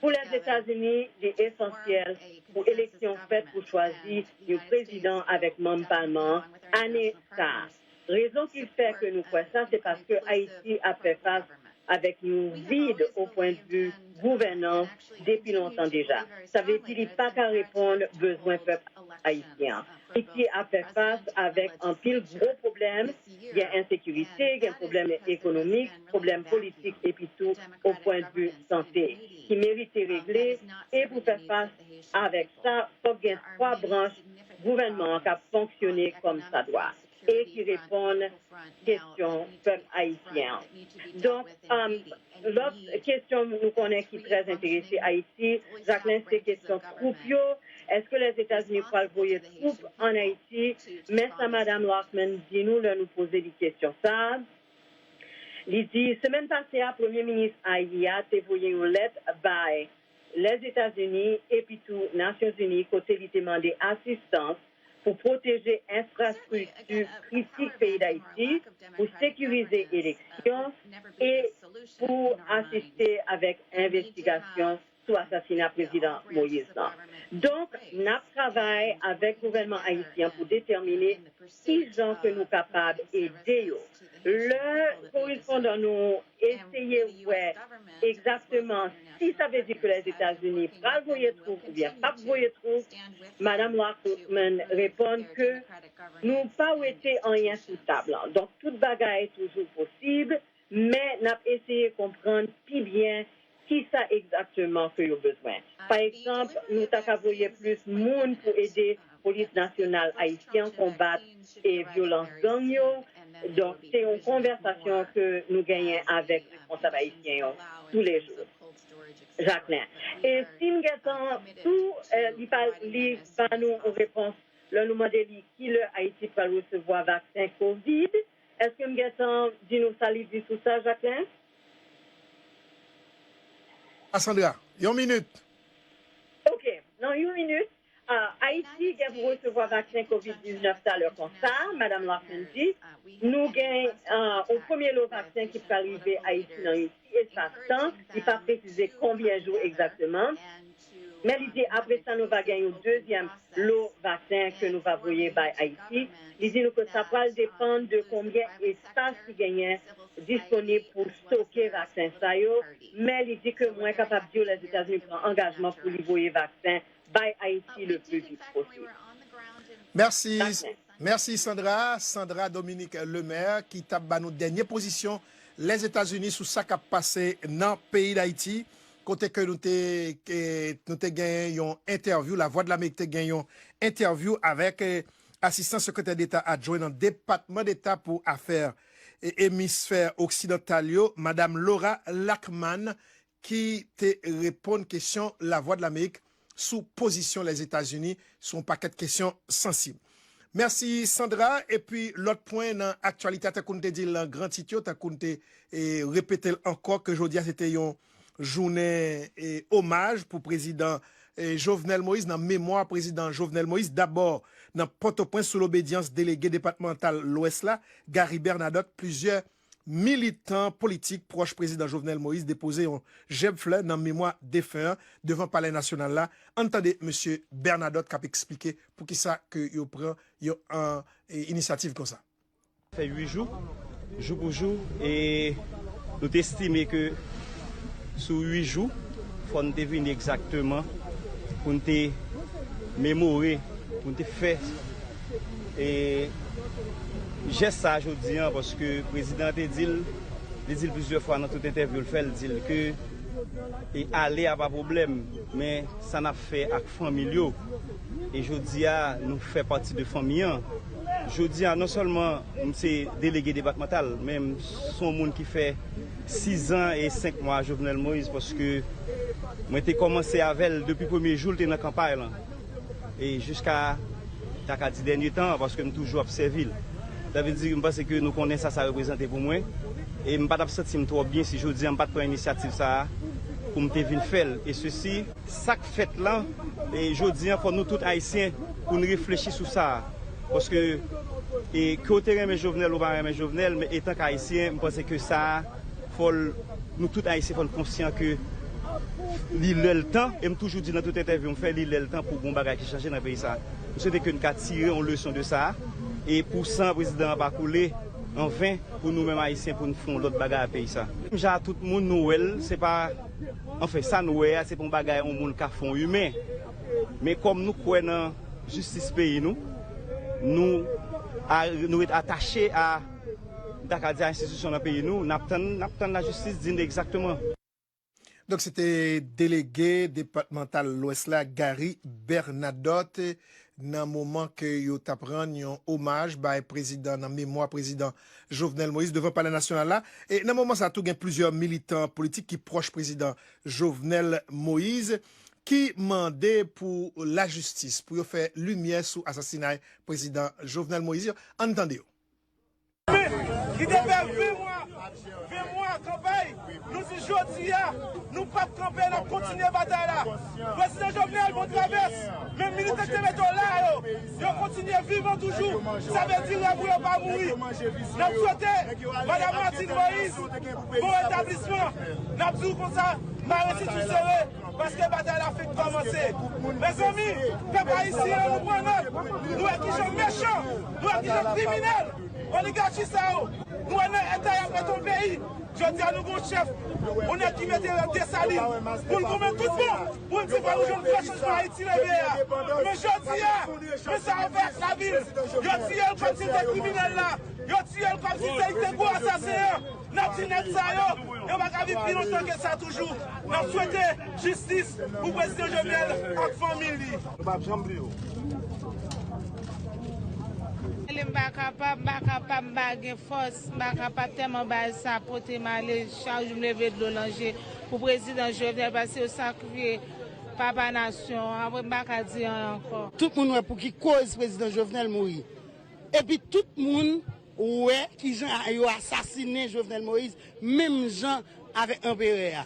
pou Lèzetazini, li esansyèl pou eleksyon fèt pou chwazi yon prezidan avèk manm palman an ane sa a. Rezon ki fè ke nou kwè sa, se paske Ayiti ap fè fas avèk yon vid o pwendvi gouvènans depi lontan deja. Sa vle di li pa ka reponn bezwen pèp ayisyen an. Ayiti ap fè fas avèk anpil gwo pwoblèm, gen ensekirite, gen pwoblèm ekonomik, pwoblèm politik epi tou o pwendvi sante ki merite regle. E pou fè fas avèk sa, fòk gen twa branch gouvènman an k ap fonksyone kòmsadwa e ki reponn kesyon pèp ayisyen an. Donk, lòt kesyon nou konnen ki trè enterese Ayiti, Jacquelin, se kesyon twoup yo. Èske Lèzetazini pral voye twoup ann Ayiti? Men sa Madanm Lockman di nou lè nou poze li kesyon sa a. Li di, semèn pase a, Premye Minis ayi a te voye yon lèt bay Lèzetazini epi tou Nasyonzini kote li te mande asistans pou pwoteje enfrastrikti kritik peyi Dayiti, pou sekirize eleksyon e pou asiste avèk envestigasyon sou asasina Prezidan Moïse lan. Donk, n ap travay avèk gouvènman ayisyen pou detèmine kijan ke nou kapab ede yo. Lè korespondan nou eseye wè egzakteman si sa vle di ke Lèzetazini pral voye twoup oubyen p ap voye twoup, Madanm Lockman reponn ke nou pa wete anyen sou tab lan. Donk, tout bagay toujou posib, men n ap eseye konprann pi byen kisa egzakteman ke yo bezwen. Pa egzanp, nou ta ka voye plis moun pou ede Polis Nasyonal Ayisyen konbat e vyolans gang yo. Donk, se yon konvèsasyon ke nou genyen avèk responsab ayisyen yo toulejou. Jacquelin. E si m gentan tou, eh, li pa, li ba nou yon repons lè nou mande li ki lè Ayiti pral resevwa vaksen kovid. Èske m gentan di nou sa li di sou sa, Jacquelin? A Sandra, yon minit. Ok, nan yon minit, ah, Ayiti gen pou resevwa vaksen kovid diznèf talè konsa, Madanm Laughlin di. Nou gen ah, yon premye lo vaksen ki pral rive Ayiti nan yon ti espas tan. Li pa presize konbyen jou egzakteman. Men li di apre sa nou va gen yon dezyèm lo vaksen ke nou va voye bay Ayiti. Li di nou ke sa pral depann de konbyen espas ki genyen disponib pou stoke vaksen sa yo. Men li di ke mwen kapab di w Lèzetazini pran angajman pou li voye vaksen bay Ayiti le pli vit posib. Mèsi. Mèsi Sandra. Sandra Dominique Lemaire ki t ap ba nou dènye pozisyon Lèzetazini sou sa k ap pase nan peyi Dayiti, kote ke nou te, ke nou te gen yon entèvyou, Lavwadlamerik te gen yon entèvyou avèk eh, asistan sekretè deta adjwen nan Depatman Deta pou Afè eh, Emisfè Oksidantal yo, Madanm Laura Lachmann, ki te reponn kesyon Lavwadlamerik sou pozisyon Lèzetazini sou yon pakèt kesyon sansib. Mèsi Sandra. Epi lòt pwen nan aktyalite a, tankou n te di l nan gran tit yo, tankou n te eh, repete l ankò, ke jodi a se te yon jounen eh, omaj pou prezidan eh, Jovenel Moïse, nan memwa prezidan Jovenel Moïse, dabò nan Pòtoprens sou lobedyans delege depatmantal Lwès la, Gary Bernadotte, plizyè militan politik pwòch prezidan Jovenel Moïse depoze yon jèb flè nan memwa defen an devan Palè Nasyonal la. Ann tande mesye Bernadotte k ap eksplike poukisa ke yo pran yon an inisyativ konsa. Fè uit jou, jou pou jou, e nou te estime ke sou uit jou, fò n te vini egzakteman pou n te memore, pou n te fè e jès sa a jodi a, paske prezidan an te di l, li di l plizyè fwa nan tout entèvyou l fè, l di l ke e ale a pa pwoblèm, men sa n ap fè ak fanmi l yo. E jodi a, nou fè pati de fanmi an. Jodi a, non sèlman m se delege depatmantal, men m se yon moun ki fè sizan e senk mwa a Jovenel Moïse, paske mwen te kòmanse avè l depi premye jou l te nan kanpay lan. E jiska, ta ka di dènye tan an, paske m toujou ap sèvi l. Sa vle di, m panse ke nou konnen sa sa reprezante pou mwen. E m pa t ap santi m twò byen si jodi a m pa t pran inisyativ sa a pou m te vin fè l. E sesi, sa k fèt lan, e jodi a, fò nou tout Ayisyen pou n reflechi sou sa a. Paske, e ke w te renmen Jovenel ou pa renmen Jovenel, men etanke Ayisyen, m panse ke sa a, fò l, nou tout Ayisyen, fò n konsyan ke li lè l tan, e m toujou di nan tout entèvyou m fè, li lè l tan pou gon bagay ki chanje nan peyi sa a. M swete ke n ka tire yon leson de sa a, e pou san prezidan an pa koule an ven pou nou menm Ayisyen pou n fè yon lòt bagay a peyi sa a. Menm jan a tout moun nou wè l, se pa, anfen, sa n wè a, se pa yon bagay yon moun ka fè yon imen. Men kòm nou kwè nan jistis peyi nou, nou, a, nou ret atache a, m ta ka di a enstitisyon nan peyi nou, n ap tann, n ap tann lajistis di n egzakteman. Donk, se te delege depatmantal Lwès la, Gary Bernadotte, nan moman ke yo t ap rann yon omaj bay prezidan, nan memwa prezidan Jovenel Moïse devan Palè Nasyonal la. E nan moman sa a tou, gen plizyè militan politik ki pwòch prezidan Jovenel Moïse ki mande pou lajistis, pou yo fè limyè sou asasinay prezidan Jovenel Moïse yo. Ann tande yo. Ki te fè ven mwa, ven mwa kanpay, nou di jodi a, nou p ap kanpe, n ap kontinye batay la. Prezidan Jovenel, bon travès, men militan ki te mete w la yo, yo kontinye vivan toujou. Sa vle di rèv ou yo pa mouri. N ap swete Madanm Martine Moïse bon retablisman. N ap di w konsa, mare senti w sere, paske batay la fenk kòmanse. Mezanmi, pèp ayisyen an, nou pran nòt. Nou wè kijan mechan, nou wè kijan kriminèl oligachi sa yo. Nou wè nan eta y ap mete yon peyi. Jodi a nou gon chèf, yon nèg ki mete Desalin pou l goumen tout bon, pou l di fò nou jwenn vrè chanjman Ayiti leve a. Men jodi a, men sa yo fè ak lavil. Yo tiye l kòmsi se kriminèl la. Yo tiye l kòmsi se li te gwo asasen an. N ap di nèg sa yo, yo pa ka viv pi lontan ke sa toujou. N ap swete jistis pou prezidan Jovenel ak fanmi li. Nou p ap janm bliye w. Ale m pa kapab, m pa kapab, m pa gen fòs, m pa kapab tèlman bagay sa pote m ale, chak jou m leve dlo nan je. Pou prezidan Jovenel, paske yo sakrifye papa nasyon an, apre m pa ka di anyen ankò. Tout moun wè pou ki koz prezidan Jovenel mouri. Epi tout moun wè kijan yo asasinen Jovenel Moïse, menm jan avèk anperè a.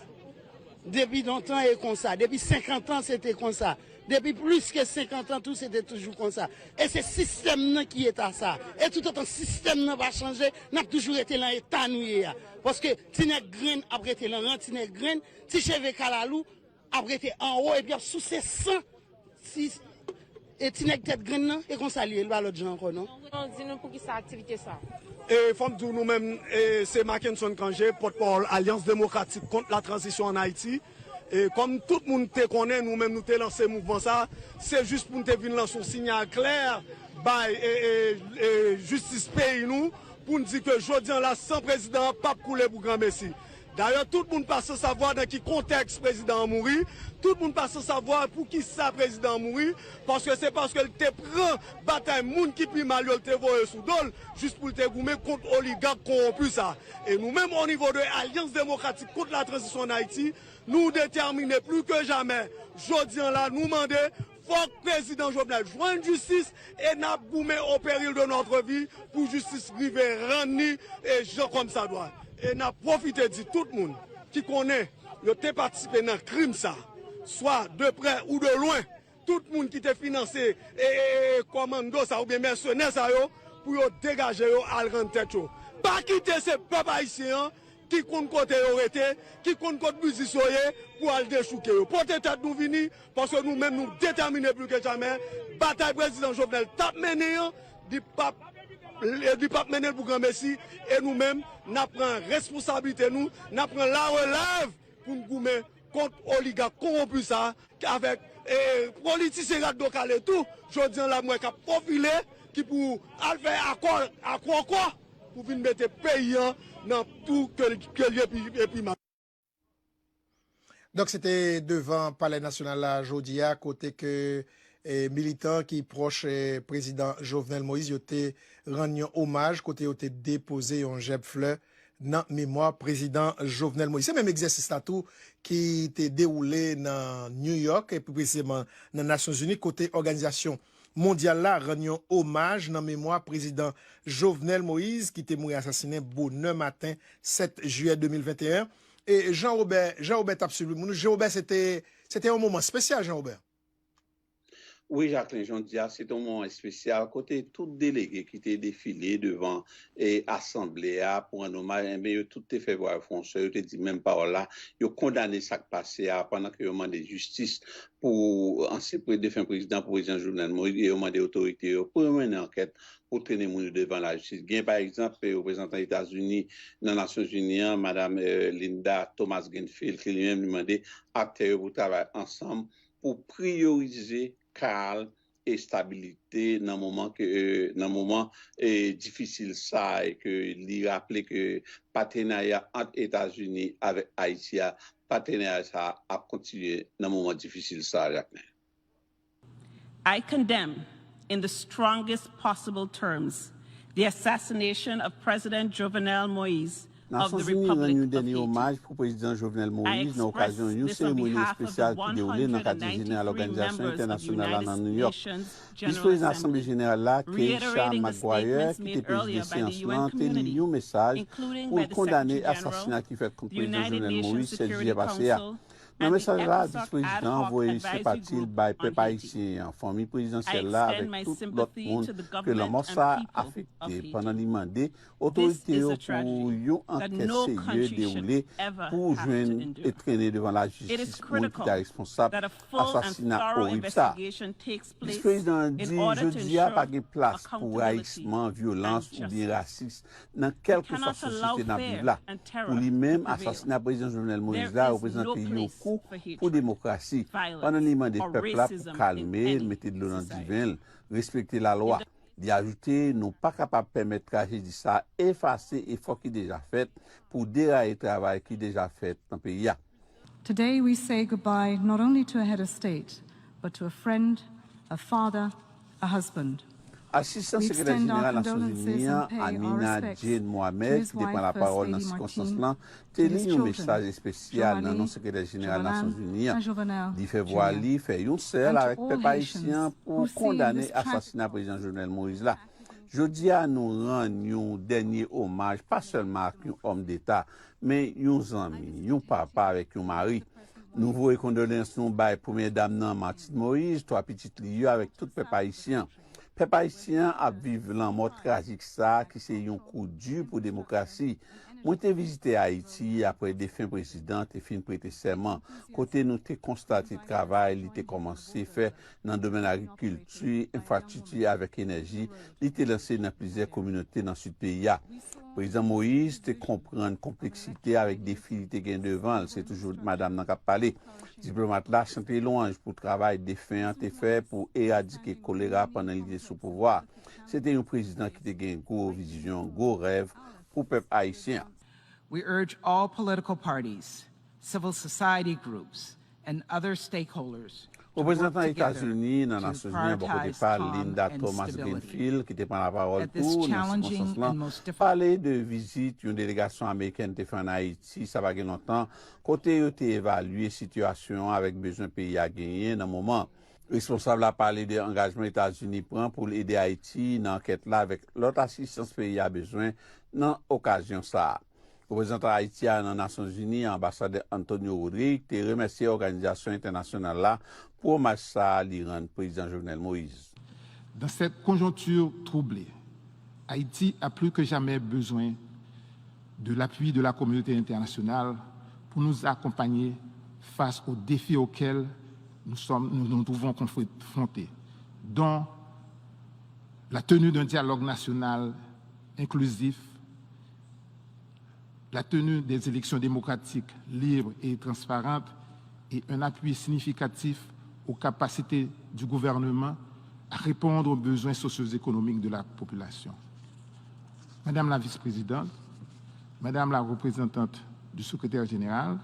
Depi lontan e konsa, depi senkant an se te konsa. Depi plis ke senkant an tou se te toujou konsa. E se sistèm nan ki eta sa. E toutotan sistèm nan pa chanje, n ap toujou rete lan eta nou ye a. Paske ti nèg grenn ap rete lan ran ti nèg grenn, ti cheve kalalou ap rete anwo epi ap souse san ti e ti nèg tèt grenn nan, e konsa li ye, li pa lòt jan ankò non. Non, di nou poukisa aktivite sa? E fò m di w nou menm, e, se Mackenson Cangé, pòtpawòl Alyans Demokratik kont la Tranzisyon ann Ayiti. E kòm tout moun te konnen, nou menm nou te lanse mouvman sa, se jis pou n te vin lanse yon siyal klè bay e, e, e, jistis peyi nou, pou n di ke jodi an la, san prezidan an p ap koule pou granmesi. Dayè, tout moun pa san savwa nan ki kontèks prezidan an mouri, tout moun pa san savwa poukisa prezidan an mouri, paske se paske l te pran batay moun ki pi mal yo, l te voye sou do l, jis pou l te goumen kont oligak kowonpi sa. E nou menm, o nivo de Alyans Demokratik kont la Tranzisyon ann Ayiti, nou detèmine pli ke jamè. Jodi an la, nou mande, fòk prezidan Jovenel jwenn jistis e n ap goumen au péril de notre vie pou jistis rive rann li e jan kòmsadwa. E n ap pwofite di tout moun ki konnen yo te patisipe nan krim sa, swa de prè ou de lwen, tout moun ki te finanse e, e, e kòmando sa oubyen mèsenè sa yo, pou yo degaje yo al rann tèt yo. Pa kite se pèp ayisyen an ki konn kote yo rete, ki konn kot biznis yo ye, pou al dechouke yo. Pote tèt nou vini, paske nou menm nou detèmine pli ke jamè, batay prezidan Jovenel t ap mennen an, li p ap, li p ap mennen l pou granmesi, e nou menm, n ap pran responsablite nou, n ap pran larelèv pou n goumen kont oligak kowonpi sa, avèk e, politisyen rat do kale tou, jodi an la m wè k ap pwofile, ki pou al fè akò, akò, akò, pou vin mete peyi an nan tou ke, ke l ye pi, e pi mal. Donk, se te devan Palè Nasyonal la jodi a, kote ke e, militan ki pwòch e, prezidan Jovenel Moïse, yo te rann yon omaj, kote yo te depoze yon jèb flè nan memwa prezidan Jovenel Moïse. Se menm egzèsis la tou ki te dewoule nan New York, e pi presizeman nan Nasyonzini, kote òganizasyon mondyal la rann yon omaj nan memwa prezidan Jovenel Moïse, ki te mouri asasinen bonè maten sèt jiyè de mil venteyen. E Jean Robert, Jean Robert t ap swiv li. Moun Jean Robert, se te, se te yon moman espesyal, Jean Robert. Wi, Jacqueline, jan w di a, se te yon moman espesyal kote tout delege ki te defile devan e, asanble a pou rann omaj, enben, yo tout te fè vwa yo fè yon sèl, yo te di menm pawòl la, yo kondane sa k pase a, pandan ke yo mande jistis pou ansyen pre-, defen prezidan, pou prezidan Jovenel Moïse, e yo mande otorite yo pou yo mennen ankèt pou trennen moun yo devan lajistis. Gen, pa egzanp, reprezantan Etazini nan Nasyonzini an, madam, e, Linda Thomas-Greenfield, ki li menm li mande aktè yo pou travay ansanm pou priyorize kalm e estabilite nan moman ke, e, nan moman, e, difisil sa, e ke li raple ke patenarya ant Etazini avèk Ayiti a, patenarya sa ap kontinye nan moman difisil sa, Jacqueline. I condemn, in the strongest possible terms, the assassination of President Jovenel Moïse of the Nasyonzini rann yon Republic of dènye omaj Haiti. pou prezidan Jovenel I Moïse nan express okazyon yon this on seremoni behalf of the espesyal ki dewoule nan katye jeneral one hundred ninety-three Òganizasyon members of the Entènasyonal la United nan New York. Nations Vis General Prezidan Assembly, Asanble Jeneral la, Keisha reiterating the McGuire, statements ki made te earlier prezide by the seyans U N lan, te li community, yon mesaj including pou by l the kondane Secretary General, asasina ki fèt kont the prezidan United Jovenel Nations Moïse sèt Security jiyè pase a. Council, Nan and the mesaj la, vis ECOSOC ad prezidan an hoc voye advisory senpati l group bay on pèp Haiti. Ayisyen an, fanmi prezidan I syèl la extend avèk my tout lòt sympathy moun to the ke lanmò government sa and a people of afekte Haiti. pandan li mande This otorite is yo a pou tragedy yon that ankèt no serye country should dewoule ever pou have to jwenn endure. e trennen devan It lajistis is moun ki critical ta responsab that a full and asasina thorough orib sa a. investigation takes Vis place prezidan an in di order to jodi a pa ensure gen plas pou accountability rayisman, vyolans and oubyen justice. rasis nan We kèlkeswa cannot allow sosyete n ap viv fear la. And terror Pou li to menm, prevail. asasina prezidan Jovenel Moïse There la is reprezante no yon place kou for pou hatred, demokrasi, pandan li violence, mande or pèp la pou racism in kalme l, any mete dlo nan society. Diven l, respekte lalwa. Li ajoute, nou pa kapab pèmèt trajedi sa a efase efò ki deja fèt pou deraye travay ki deja fèt nan peyi a. Today we say goodbye not only to a head of state, but to a friend, a father, a husband. Asistan Sekretè Jeneral Nasyonzini an, Amina Jane Mohamed, ki te pran lapawòl nan sikonstans lan, te li yon mesaj espesyal nan non Sekretè Jeneral Nasyonzini an. Li fè vwa li, fè yon sèl avèk pèp ayisyen an pou kondane asasina Prezidan Jovenel Moïse la. Jodi a, nou rann yon dènye omaj, pa sèlman ak yon òm deta, men yon zanmi, yon papa avèk yon mari. Nou voye kondoleyans nou bay Premyè Dam nan, Martine Moïse, twa pitit li yo avèk tout pèp ayisyen an. Pèp ayisyen an ap viv lanmò trajik sa a ki se yon kou di pou demokrasi. Mwen te vizite Ayiti apre defen prezidan te fin prete sèman, kote nou te konstate travay li te kòmanse fè nan domèn agrikilti, enfrastrikti avèk enèji li te lanse nan plizyè kominote nan sid peyi a. Prezidan Moïse te konprann konpleksite avèk defi li te gen devan l. Se toujou madanm nan k ap pale. Diplomat la chante lwanj pou travay defen an te fè pou eradike kolera pandan li te sou pouvwa a. Se te yon prezidan ki te gen gwo vizyon, gwo rèv pou pèp ayisyen an. We urge all political parties, civil society groups, and other stakeholders to work Reprezantan together Etazini nan to Nasyonzini an bò kote prioritize pa, calm Linda and Thomas stability. Greenfield, ki te pran lapawòl At this tou nan challenging sikonstans lan, and most difficult pale de vizit yon delegasyon amerikèn te fè ann Ayiti, sa pa gen lontan, kote yo te evalye sitiyasyon an avèk bezwen peyi a genyen nan moman. Responsab la pale de angajman Etazini pran pou l ede Ayiti nan ankèt la avèk lòt asistans peyi a bezwen nan okazyon sa a. Reprezantan Ayiti a nan Nasyonzini an, Anbasadè Antonio Rodrigue, te remèsye òganizasyon entènasyonal la pou omaj sa a li rann Prezidan Jovenel Moïse. Dans cette conjoncture troublée, Haïti a plus que jamais besoin de l'appui de la communauté internationale pour nous accompagner face aux défis auxquels nous, sommes, nous nous trouvons confrontés, dont la tenue d'un dialogue national inclusif, la tenue des élections démocratiques, libres et transparentes et un appui significatif aux capacités du gouvernement à répondre aux besoins socio-économiques de la population. Madame la vice-présidente, Madame la représentante du secrétaire général,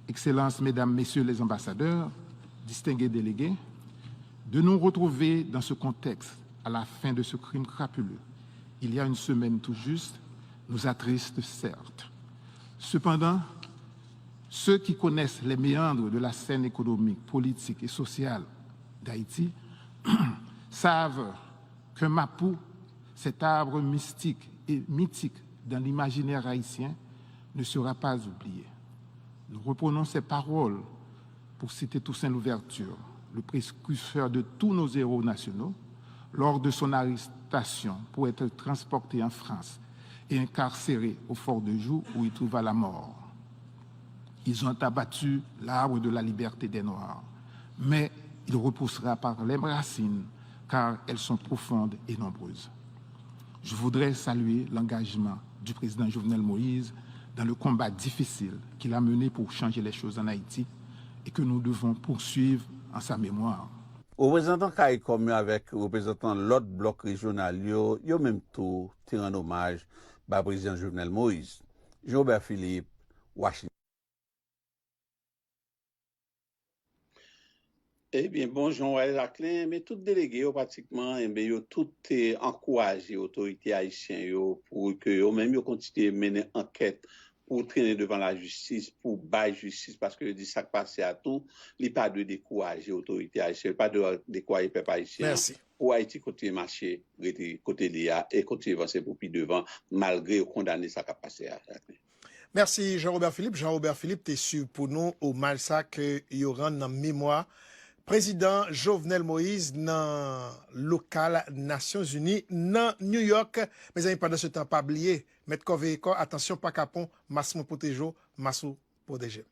Excellences, Mesdames, Messieurs les ambassadeurs, distingués délégués, de nous retrouver dans ce contexte à la fin de ce crime crapuleux, il y a une semaine tout juste, nous attriste certes. Cependant, ceux qui connaissent les méandres de la scène économique, politique et sociale d'Haïti savent qu'un mapou, cet arbre mystique et mythique dans l'imaginaire haïtien, ne sera pas oublié. Nous reprenons ces paroles pour citer Toussaint Louverture, le précurseur de tous nos héros nationaux, lors de son arrestation pour être transporté en France et incarcéré au Fort de Joux où il trouva la mort. Ils ont abattu l'arbre de la liberté des Noirs, mais il repoussera par les racines car elles sont profondes et nombreuses. Je voudrais saluer l'engagement du président Jovenel Moïse dans le combat difficile qu'il a mené pour changer les choses en Haïti et que nous devons poursuivre en sa mémoire. Reprezantan CARICOM yo avèk reprezantan lòt blòk rejyonal yo, yo menm tou te rann omaj ba Prezidan Jovenel Moïse. Jean Robert Philippe, Washington. Ebyen, bonjou, Wael Jacquelin. Men tout delege yo, pratikman, enben, yo tout te ankouraje otorite ayisyen yo pou ke yo menm yo kontinye mennen ankèt pou trennen devan lajistis, pou bay jistis, paske yo di sa k pase a tou, li pa dwe dekouraje otorite ayisyen, li pa dwe dekouraje pèp ayisyen an, pou Ayiti kontinye mache, rete kote li a, e kontinye vanse pou pi devan, malgre yo kondane sa k ap pase a. Mèsi Jean Robert Philippe. Jean Robert Philippe te swiv pou nou omaj sa ke yo rann nan memwa Prezidan Jovenel Moïse nan lokal Nasyonzini nan New York. Mezanmi, pandan se tan, pa bliye, mèt kò veye kò, atansyon, pa kapon, mas mwen pwoteje w, mas ou pwoteje m.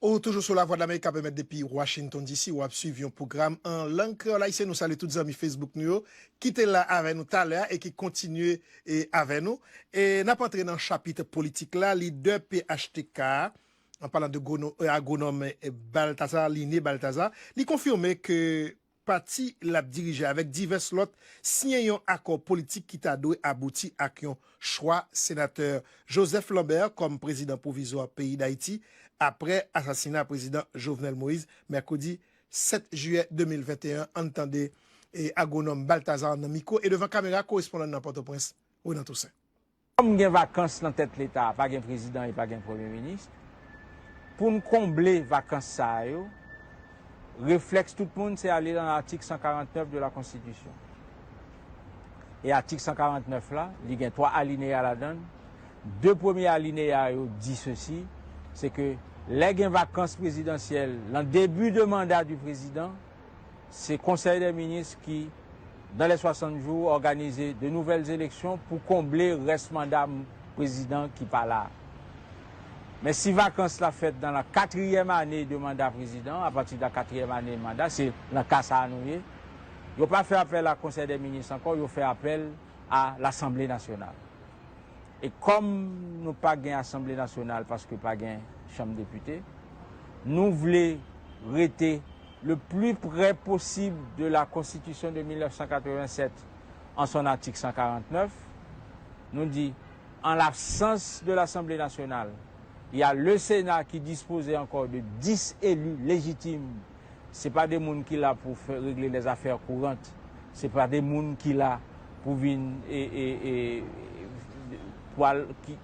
Ou toujou sou Lavwadlamerik k ap emèt depi Washington D C, w ap swiv yon pwogram an lang kreyòl ayisyen. Nou salye tout zanmi Facebook nou yo ki te la avè nou talè a e ki kontinye e, avè nou. E n ap antre nan chapit politik la. Lidè P H T K, an palan de gono- e, agwonòm e, Balthazar, Liné Balthazar, li konfime ke pati l ap dirije avèk divès lòt siyen yon akò politik ki ta dwe abouti ak yon chwa senatè Joseph Lambert kòm prezidan pwovizwa peyi Dayiti apre asasina prezidan Jovenel Moïse mèkredi sèt jiyè de mil venteyen an. Ann tande e, agwonòm Balthazar nan mikwo e devan kamera korespondan nan Pòtoprens, Renan Toussaint. Kòm gen vakans nan tèt Leta a, pa gen prezidan e pa gen premye minis, pou n konble vakans sa a yo, reflèks tout moun se ale nan atik san karant nèf de la Konstitisyon. E atik san karant nèf la, li gen twa alineya ladan l. De premye alineya yo di sesi, se ke lè gen vakans prezidansyèl, nan debi de manda di prezidan, se Konsèy dè Minis ki, dans les soixante jours, òganize de nouvelles élections pou konble rès manda prezidan ki pa la a. Men si vakans la fèt nan la katriyèm ane de manda prezidan, apati de la katriyèm ane de manda, se nan ka sa a nou ye, yo pa fè apèl a Konsèy dè Minis ankò, yo fè apèl a Lasanble Nasyonal. E kòm nou pa gen Asanble Nasyonal paske pa gen Chanm Depite, nou vle rete le plus près possible de la Constitution de mille neuf cent quatre-vingt-sept en son article cent quarante-neuf. Nou di, en l'absence de l'Assemblée nationale, il y a le Sénat qui disposait encore de dix élus légitimes. Se pa de moun ki la pou fè, regle lèzafè kourant. Se pa de moun ki la pou vin, e, e, e, pou al, ki,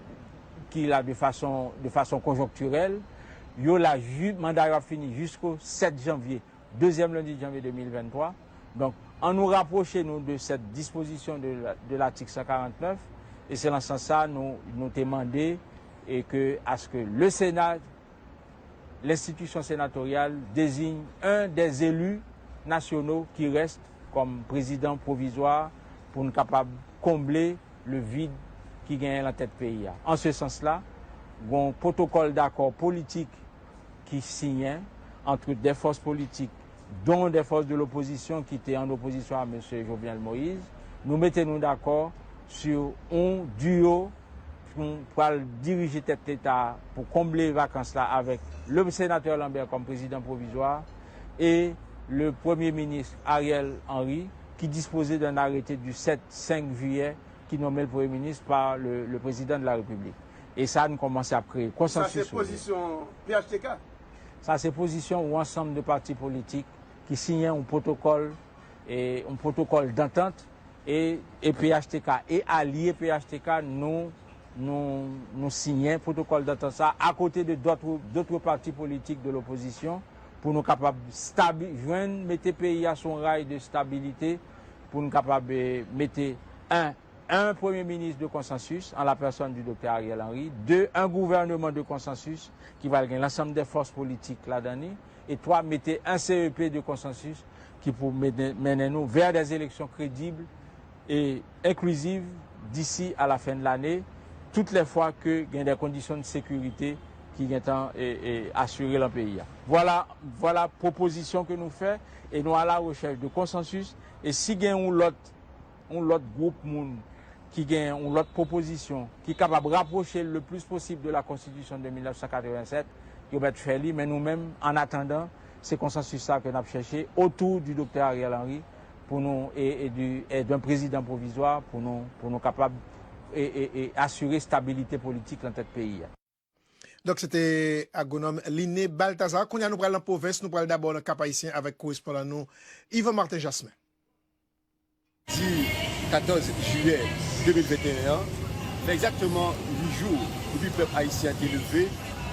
ki la de fason, de fason konjonktirèl. Yo la, ju-, manda yo ap fini jisko sèt janvye, dezyèm lendi de janvye de mil venntwa. Donk, ann nou rapwoche nou de cette disposition de la, de l'article cent quarante-neuf, e se nan sans sa nou, nou te mande, e ke, à ce que le Sénat, l'institution sénatoriale désigne un des élus nationaux qui reste comme président provisoire pou n kapab konble le vide ki genyen nan tèt peyi a. An se sans la, gon pwotokòl dakò politik ki siyen entre des forces politiques, dont des forces de l'opposition qui étaient en opposition à monsieur Jovenel Moïse. Nou mete nou dakò sur un duo pou pral dirije tèt Leta a pou konble vakans la avèk le sénateur Lambert comme président provisoire et le Premier ministre Ariel Henry qui disposait d'un arrêté du sept cinq juillet qui nommait le Premier ministre par le, le président de la République. E sa, nou kòmanse ap kreye konsansis sou li. Sa se pozisyon P H T K? Sa se pozisyon yon ansanm de pati politik ki siyen yon pwotokòl, e yon pwotokòl dantant, e, e P H T K, e alye P H T K, nou, nou, nou siyen pwotokòl dantant sa, akote de dòt, dòt pati politik de lopozisyon, pou nou kapab stabi-, jwenn, mete peyi a sou yon ray de stabilite, pou nou kapab, e, mete, en, un Premier ministre de consensus en la personne du docteur Ariel Henry, deux, un gouvernement de consensus ki pral gen lansanm de fòs politik ladan li, e twa, mete un C E P de consensus ki pou mennen, mennen nou vers des élections crédibles et inclusives d'ici à la fin de l'année, toutes les fois que gen des conditions de sécurité ki gentan, e, e, asire lan peyi a. Vwala, vwala pwopozisyon ke nou fè, e nou à la recherche de consensus, e si gen yon lòt yon lòt gwoup moun ki gen yon lòt pwopozisyon ki kapab rapwoche l le plus possible de la Constitution de mil nèf san katrevennsèt, yo mèt fè li, men nou menm, an atandan, se konsansis sa ke n ap chèche autour du docteur Ariel Henry pou nou, e, e du, e d'un président provisoire pou nou, pou nou kapab, e, e, e asire stabilite politik lan tèt peyi a. Donk, se te agwonòm Liné Balthazar. Kounye a, nou pral nan pwovens, nou pral dabò nan Kap Ayisyen avèk korespondan nou, Yvan Martin Jasmin. Di katòz jiyè de mil venteyen an, fè egzakteman uit jou depi pèp ayisyen an te leve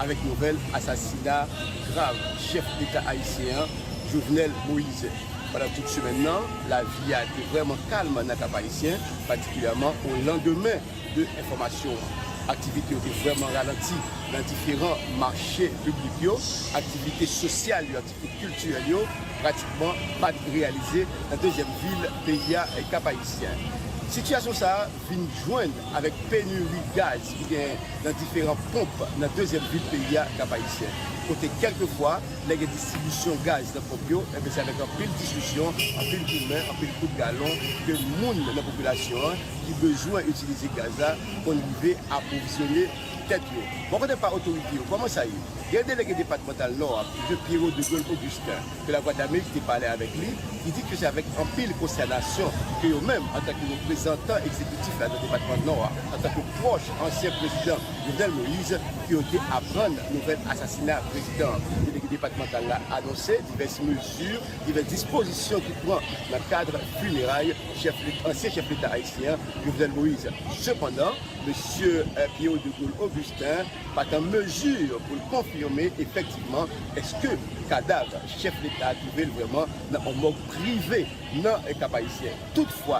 avèk nouvèl asasina grav chèf Leta ayisyen an, Jovenel Moïse. Pandan tout semèn nan, lavi a te vrèman kalm nan Kap Ayisyen, patikilyèman o landemen de enfòmasyon an. Aktivite yo te vrèman ralanti nan diferan mache piblik yo, aktivite sosyal yo, aktivite kiltirèl yo pratikman pa t reyalize nan dezyèm vil peyi a, Kap Ayisyen. Sitiyasyon sa a vin jwenn avèk peniri gaz ki genyen nan diferan ponp nan dezyèm vil peyi a, Kap Ayisyen, kote kèlkefwa lè gen distribisyon gaz nan ponp yo, enben, se avèk anpil diskisyon, anpil goumen, anpil kout galon ke moun nan popilasyon an ki bezwen itilize gaz la konn rive apwovizyone tèt yo. Bò kote pa otorite yo, kòman sa ye? Gen delege depatmantal Nò a, Msye Pierrot de Gaulle Augustin, ke Lavwadlamerik te pale avèk li, ki di ke se avèk anpil konstènasyon ke yo menm, antanke reprezantan reprezantan egzekitif la nan depatman Nò a, antanke pwòch ansyen prezidan Jovenel Moïse, ke yo te aprann nouvèl asasina prezidan an. Delege depatmantal la anonse divès mezi, divès dispozisyon ki pran nan kad fineray chèf Let-, ansyen chèf Leta ayisyen an, Jovenel Moïse. Sepandan, mesye, eh, Pierrot de Gaulle Augustin pa t an mezi pou l konfime efektivman èske kadav chèf Leta a twouve l vrèman nan yon mòg prive nan Kap Ayisyen. Toutfwa,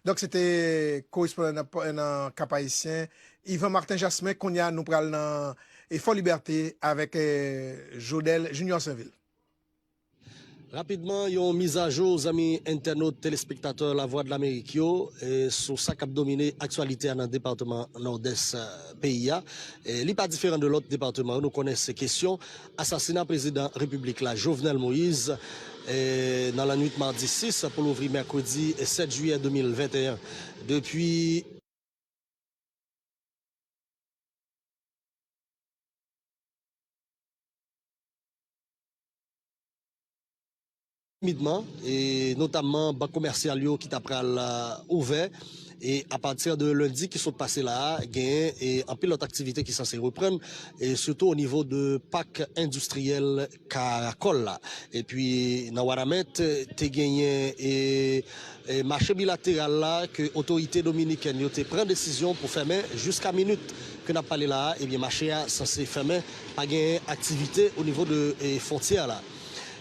Donk, se te korespondan nan, nan Kap Ayisyen, Yvan Martin Jasmin. Kounye a, nou pral nan, e, Fò Libète avèk, e, Jodel Junior Sainvil. Rapidman, yon mizajou, zanmi entènot, telespektatè Lavwadlamerik yo, e, sou sa k ap domine aktyalite a nan depatman Nòdès, e, peyi a. E, li pa diferan de lòt depatman yo. Nou konnen se kesyon asasina prezidan repiblik la, Jovenel Moïse, e, nan lannwit madi sis pou louvri mèkredi sèt jiyè de mil venteyen. Depi timidman, e notamman bank komèsyal yo ki ta pral, a, ouvè. E apati de lendi ki sot pase la a, genyen, e, anpil lòt aktivite ki sanse reprann, e sitou o nivo de pak endistriyèl Karakòl la. Epi nan Wanament, te genyen, e, e, mache bilateral la ke otorite dominikèn yo te pran desizyon pou fèmen jiska minit ke n ap pale la a. Ebyen, mache a sanse fèmen, pa genyen aktivite o nivo de, e, fwontyè la.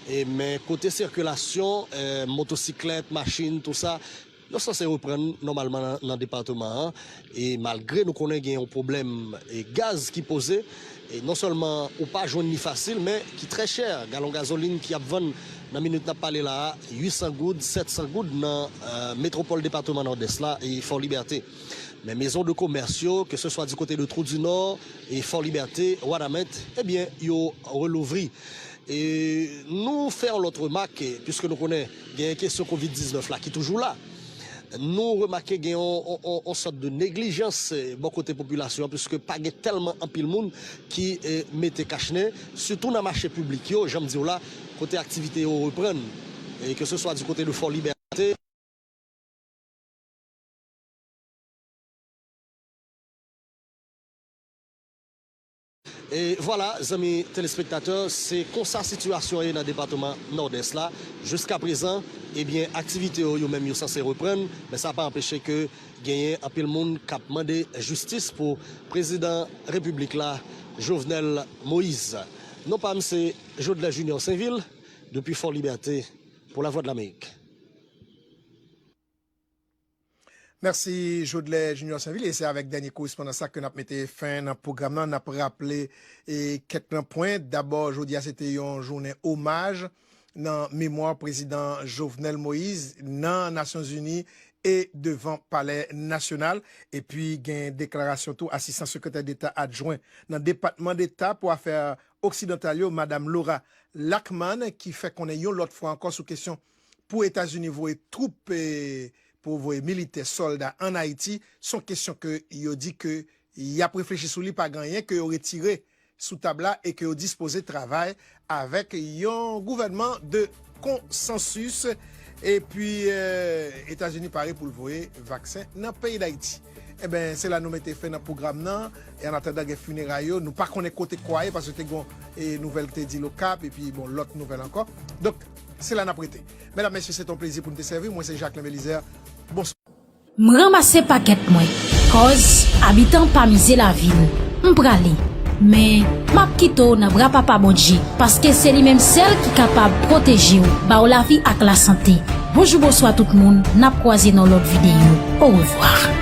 E, men kote sikilasyon, e, motosiklèt, machin, tou sa, yo sanse reprann nòmalman nan, nan depatman an. E malgre nou konnen gen yon pwoblèm, e, gaz ki poze, e non sèlman ou pa jwenn li fasil, men ki trè chè. Galon gazolin ki ap vann nan minit n ap pale la a, uit san goud, sèt san goud nan, e, metwopòl depatman Nòdès la e Fò Libète. Men mezon de komès yo, ke se swa di kote de Trou di Nò e Fò Libète, Wanament, ebyen, yo relouvri. E nou fè yon lòt remak, e, piske nou konnen gen kesyon kovid diznèf la ki toujou la. Nou remake gen yon, yon, yon, yon sòt de neglijans, e, bò kote popilasyon an, piske pa gen tèlman anpil moun ki, e, mete kachnen, sitou nan mache piblik yo, jan m di w la, kote aktivite yo reprann, e ke se swa di kote de Fò Libète. E vwala, zanmi telespektatè, se konsa sitiyasyon ye nan depatman Nòdès la. Jiska prezan, ebyen, aktivite yo, yo menm, yo sanse reprann, men sa pa anpeche ke genyen anpil moun k ap mande jistis pou prezidan repiblik la, Jovenel Moïse. Non pa m se Jodlè Junior Sainvil, depi Fò Libète, pou Lavwadlamerik. Mèsi, Jodlè Junior Sainvil. E se avèk dènye korespondans sa ke n ap mete fen nan pwogram nan. N ap raple, e, kèk nan pwen. Dabò, jodi a, se te yon jounen omaj nan memwa prezidan Jovenel Moïse nan Nasyonzini e devan Palè Nasyonal. Epi, gen deklarasyon tou asistan sekretè deta adjwen nan Depatman Deta pou Afè Oksidantal yo, Madam Laura Lachman, ki fè konnen yon lòt fwa ankò sou kesyon pou Etazini voye twoup, e, pou voye militè, sòlda ann Ayiti, se yon kesyon ke yo di ke y ap reflechi sou li, pa gen anyen ke yo retire sou tab la e ke yo dispoze travay avèk yon gouvènman de konsansis. Epi, e, Etazini pare pou l voye vaksen nan peyi Dayiti. Eben, se la nou mete fen nan pwogram nan. E an atandan gen fineray yo, nou pa konnen kote kò a ye, paske te gon, e, nouvèl ki te di Lokap, epi, bon, lòt nouvèl ankò. Donk, se la n ap rete. Medam, mesye, se te yon plezi pou n te sèvi. Mwen, se Jacquelin Belizaire. Bonswa. M ranmase pakèt mwen. Cause, abitan pa mize lavi l. M prale. Men, m ap kite w nan bra Papa Bondye, paske se li menm sèl ki kapab pwoteje w, ba w lavi ak lasante. Bonjou, bonswa tout moun, n ap kwaze nan lòt videyo. Orevwa.